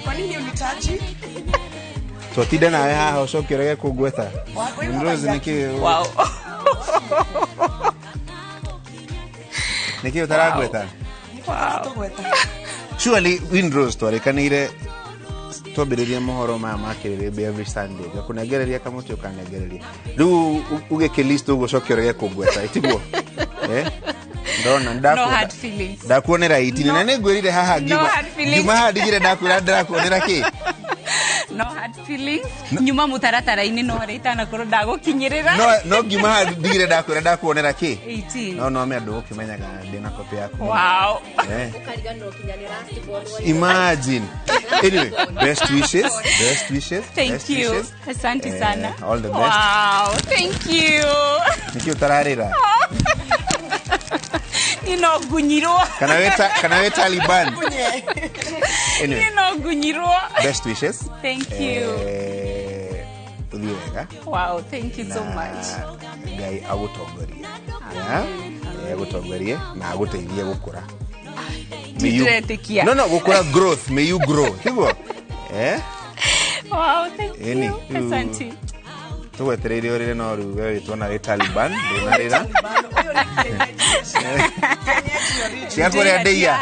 Kwa nini unitaji? Twatinda nawe haha ũcoke ũrege kũngweta. Rose, nĩkĩ? Wow. Nĩkĩ ũtarangweta? Surely Windrose twarĩkanĩire twambĩrĩrie mohoro maya ma kĩrĩrĩmbĩ every Sunday, ngakũnengereria kamũtĩ ũkanengereria, rĩu ũgĩkĩ list ũguo ũcoke ũrege kũngweta, ĩtiguo? Eh? Ndona No hard feelings. Ndakuonera itini na nĩ ngwĩrire haha No ngiuma hard feelings. Ngiuma haha ndigire ndakwĩra ndĩrakuonera kĩ. No hard feelings. Nyuma mũtaratara-inĩ no harĩa itanakorwo ndagũkinyĩrĩra. No ngiuma haha ndigire ndakwĩra ndakuonera kĩ. 18. No me andũ ũkĩmenyaga ndĩna kopi yaku. Wow. Eh. Imagine. Anyway, best wishes, best wishes. Thank best you. wishes. Asante sana. All the best. Wow, thank you. Nĩkĩ ũtararĩra? Niĩ no ngunyirwo. Kana wĩ Taliban? Anyway. Niĩ no ngunyirwo. Best wishes. Thank you. Ũthiĩ wega. Wow, thank you so much. Ngai agũtongorie. Yeah? Agũtongorie na agũteithie gũkũra. May you- Ndiretĩkia. No, gũkũra, growth. May you grow. Tiguo? Eh? Wow, thank Ĩni, you. rĩu Asante. Tũgwetereire ũrĩre no rĩu we wĩtwo na wĩ Taliban, ndũnarĩra. Cia kũrĩa ndĩia.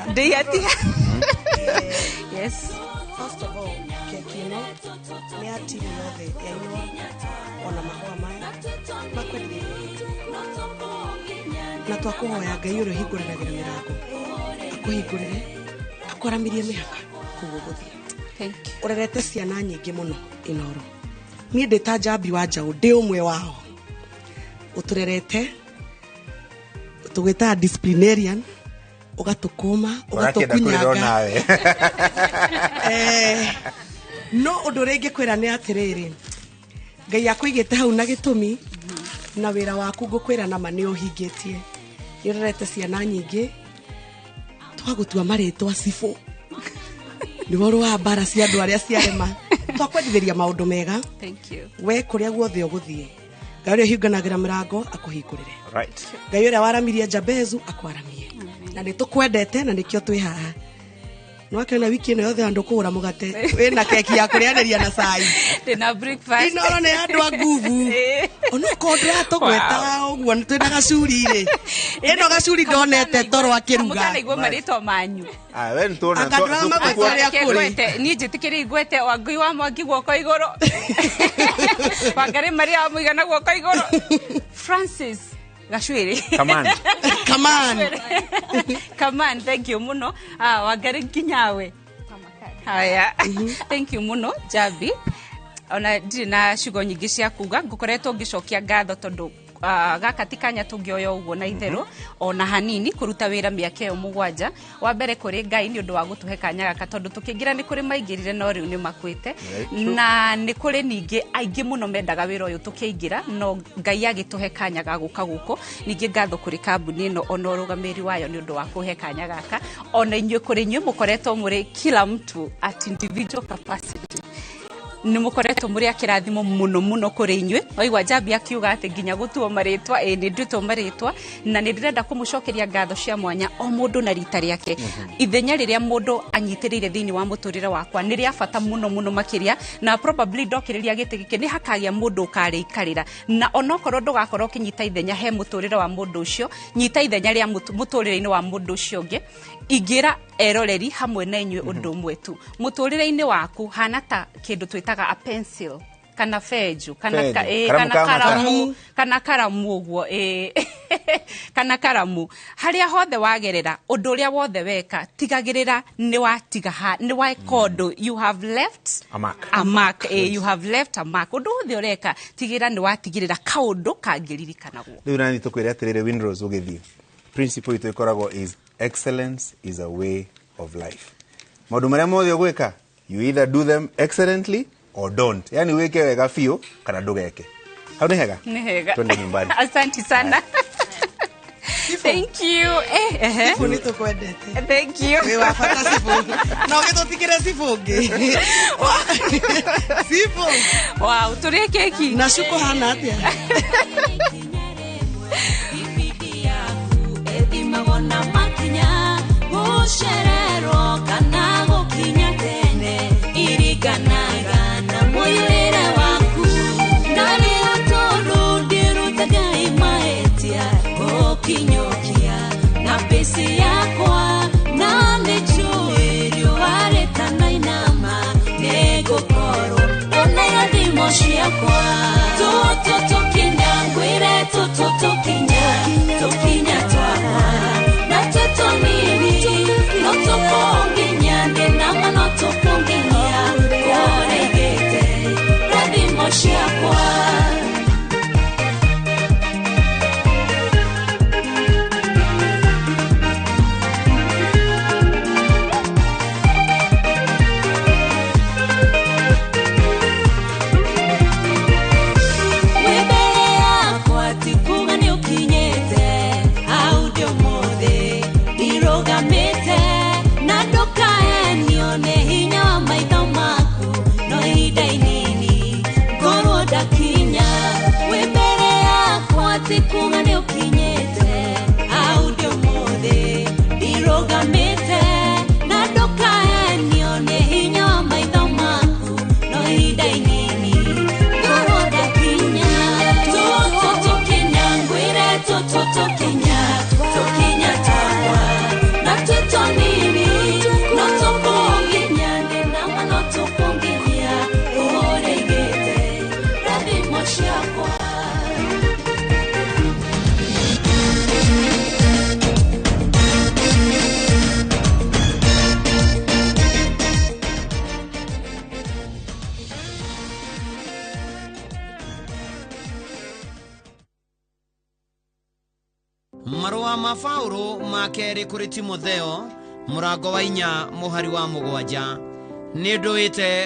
Ndĩia ti. Yes. First of all, keki ĩno nĩ ya timu yothe ya Inoro, ona mahũa maya makwendithĩria na twakũhoya Ngai ũrĩa ũhingũranagĩra mĩrango akũhingũrĩre, akwaramirie mĩhaka kũu ũgũthiĩ. Thank you. Ũrerete ciana nyingĩ mũno Inoro, niĩ ndĩ ta Njambi wa Njaũ ndĩ ũmwe wao. Ũtũrerete tũgwĩtaga disciplinarian, ũgatũkũma, Ũrakĩenda kũrĩra ũgatũkunyanga. Onawe. No ũndũ ũrĩa ingĩkwĩra nĩ atĩrĩrĩ, Ngai akũigĩte hau na gĩtũmi, na wĩra waku ngũkwĩra nama nĩ ũhingĩtie. Nĩ ũrerete ciana nyingĩ, twagũtua marĩtwa cibũ nĩwe ũrũaga mbara cia andũ arĩa ciarema. Twakwendithĩria maũndũ mega. Thank you. We kũrĩa guothe ũgũthiĩ, Ngai ũrĩa ũhinganagĩra mĩrango akũhingũrĩre. Right. Ngai ũrĩa waramirie Jabezu akwaramie, na nĩ tũkwendete na nĩkĩo twĩ haha. Nĩwakĩona wiki ĩno yothe andũ kũgũra mũgate wĩna keki ya kũrĩanĩria na cai. Ndĩna breakfast. Inoro nĩ andũ a nguvu, onokorwo ndũratũgweta ũguo twĩna gacuri rĩ, ĩno gacuri ndonete toro akĩruga. Mũtanaigua marĩtwa manyu. Ah, we nĩtuona. Akandũra magweta ũrĩa Reke kũrĩ. ngwete, niĩ njĩtĩkĩre igwete Wangui wa Mwangi guoko igũrũ, Wangari Maria wa Mũigana guoko igũrũ, Francis Gacuĩrĩ. Kaman. Kaman. Kaman, thank you mũno. Ah, Wangari nginyawe. Haya, thank you mũno Njambi. Ona ndirĩ na ciugo nyingĩ cia kuga, ngũkoretwo ngĩcokia ngatho tondũ gaka ti kanya tũngĩoya ũguo na itherũ ona hanini kũruta wĩra mĩaka ĩyo 7. Wa mbere kũrĩ Ngai nĩ ũndũ wa gũtũhe kanya gaka, tondũ tũkĩingĩra nĩ kũrĩ maingĩrire no rĩu nĩ makuĩte. Na nĩ kũrĩ ningĩ aingĩ mũno mendaga wĩra ũyũ tũkĩingĩra, no Ngai agĩtũhe kanya ga gũka gũkũ. Ningĩ ngatho kũrĩ kambuni ĩno ona ũrũgamĩrĩri wayo nĩ ũndũ wa kũhe kanya gaka. Ona inyuĩ, kũrĩ inyuĩ mũkoretwo mũrĩ kila mtu at individual capacity. Nĩ mũkoretwo mũrĩ a kĩrathimo mũno mũno kũrĩ inyuĩ. Waigua Njambi akiuga atĩ nginya gũtuo marĩtwa, ĩ nĩ nduĩtwo marĩtwa, na nĩ ndĩrenda kũmũcokeria ngatho cia mwanya o mũndũ na rita rĩake. Ithenya rĩrĩa mũndũ anyitĩrĩire thĩinĩ wa mũtũrĩre wakwa nĩ rĩa bata mũno mũno makĩria, na probably ndokĩrĩria gĩtĩ gĩkĩ nĩ hakagĩa mũndũ ũkarĩikarĩra, na onokorwo ndũgakorwo ũkĩnyita ithenya he mũtũrĩre wa mũndũ ũcio, nyita ithenya rĩa mũtũrĩre-inĩ wa mũndũ ũcio ũngĩ. Ingĩra eroreri hamwe na inyuĩ ũndũ ũmwe tu, mũtũrĩre-inĩ waku hana ta kĩndũ twĩtaga a pencil kana benjũ kana Benjũ. Kana Karamu ka mata. karamu kana karamu ũguo, kana karamu. Harĩa hothe wagerera, ũndũ ũrĩa wothe weka, tigagĩrĩra nĩ watiga nĩ weka ũndũ, you have left a mark. A mark, you have left a mark. Ũndũ wothe ũreka, tigĩrĩra nĩ watigĩrĩra kaũndũ kangĩririkanagwo. Rĩu nani tũkwĩre atĩrĩrĩ, Winrose, ũgĩthiĩ, principle itũ ĩkoragwo is excellence is a way of life. Maũndũ marĩa mothe ũgwĩka, you either do them excellently or don't. Yani wĩke wega biũ kana ndũgeke. Hau nĩ hega. Nĩ hega. Twende nyumbani. Asante sana. Thank you. Ehe. Cibũ nĩ tũkwendete. Thank you. Wĩ wa bata cibũ. Na ũgĩtũtigĩre cibũ ũngĩ. Cibũ. Wow, tũrĩe keki. Na cuko hana atĩa? Ethimagwo na makinya, gũcererwo kana gũkinya tene, iringanaga na mũiyũrĩre waku. Ndarĩ tondũ ndĩrutaga mahĩtia, gũkinyũkia na pĩci yakwa, na nĩnjũĩ riũa rĩtanainama, nĩngũkorwo ndona irathimo ciakwa. Tũtũ tũkinya, ngwĩre tũtũ tũkinya, tũkinya twakwa, na tũtũnini, no tũkũnginya, ndĩnama no tũkũnginya, kũrĩa igĩte irathimo ciakwa. Kuga nĩ ũkinyĩte hau ndĩ ũmũthĩ, ndirũgamĩte na ndũkahenio nĩ hinya wa maitho maku, no ihinda inini ngorwo ndakinya. Tũtũ tũkinya, ngwĩre tũtũ tũkinya, tũkinya twakwa na tũtũnini, no tũkũnginya, ndĩnama no tũkũnginya, kũrĩa igĩte irathimo ciakwa. Marũa ma Paũlũ ma kerĩ kũrĩ Timotheo mũrango wa 4 mũhari wa 7. Nĩ ndũĩte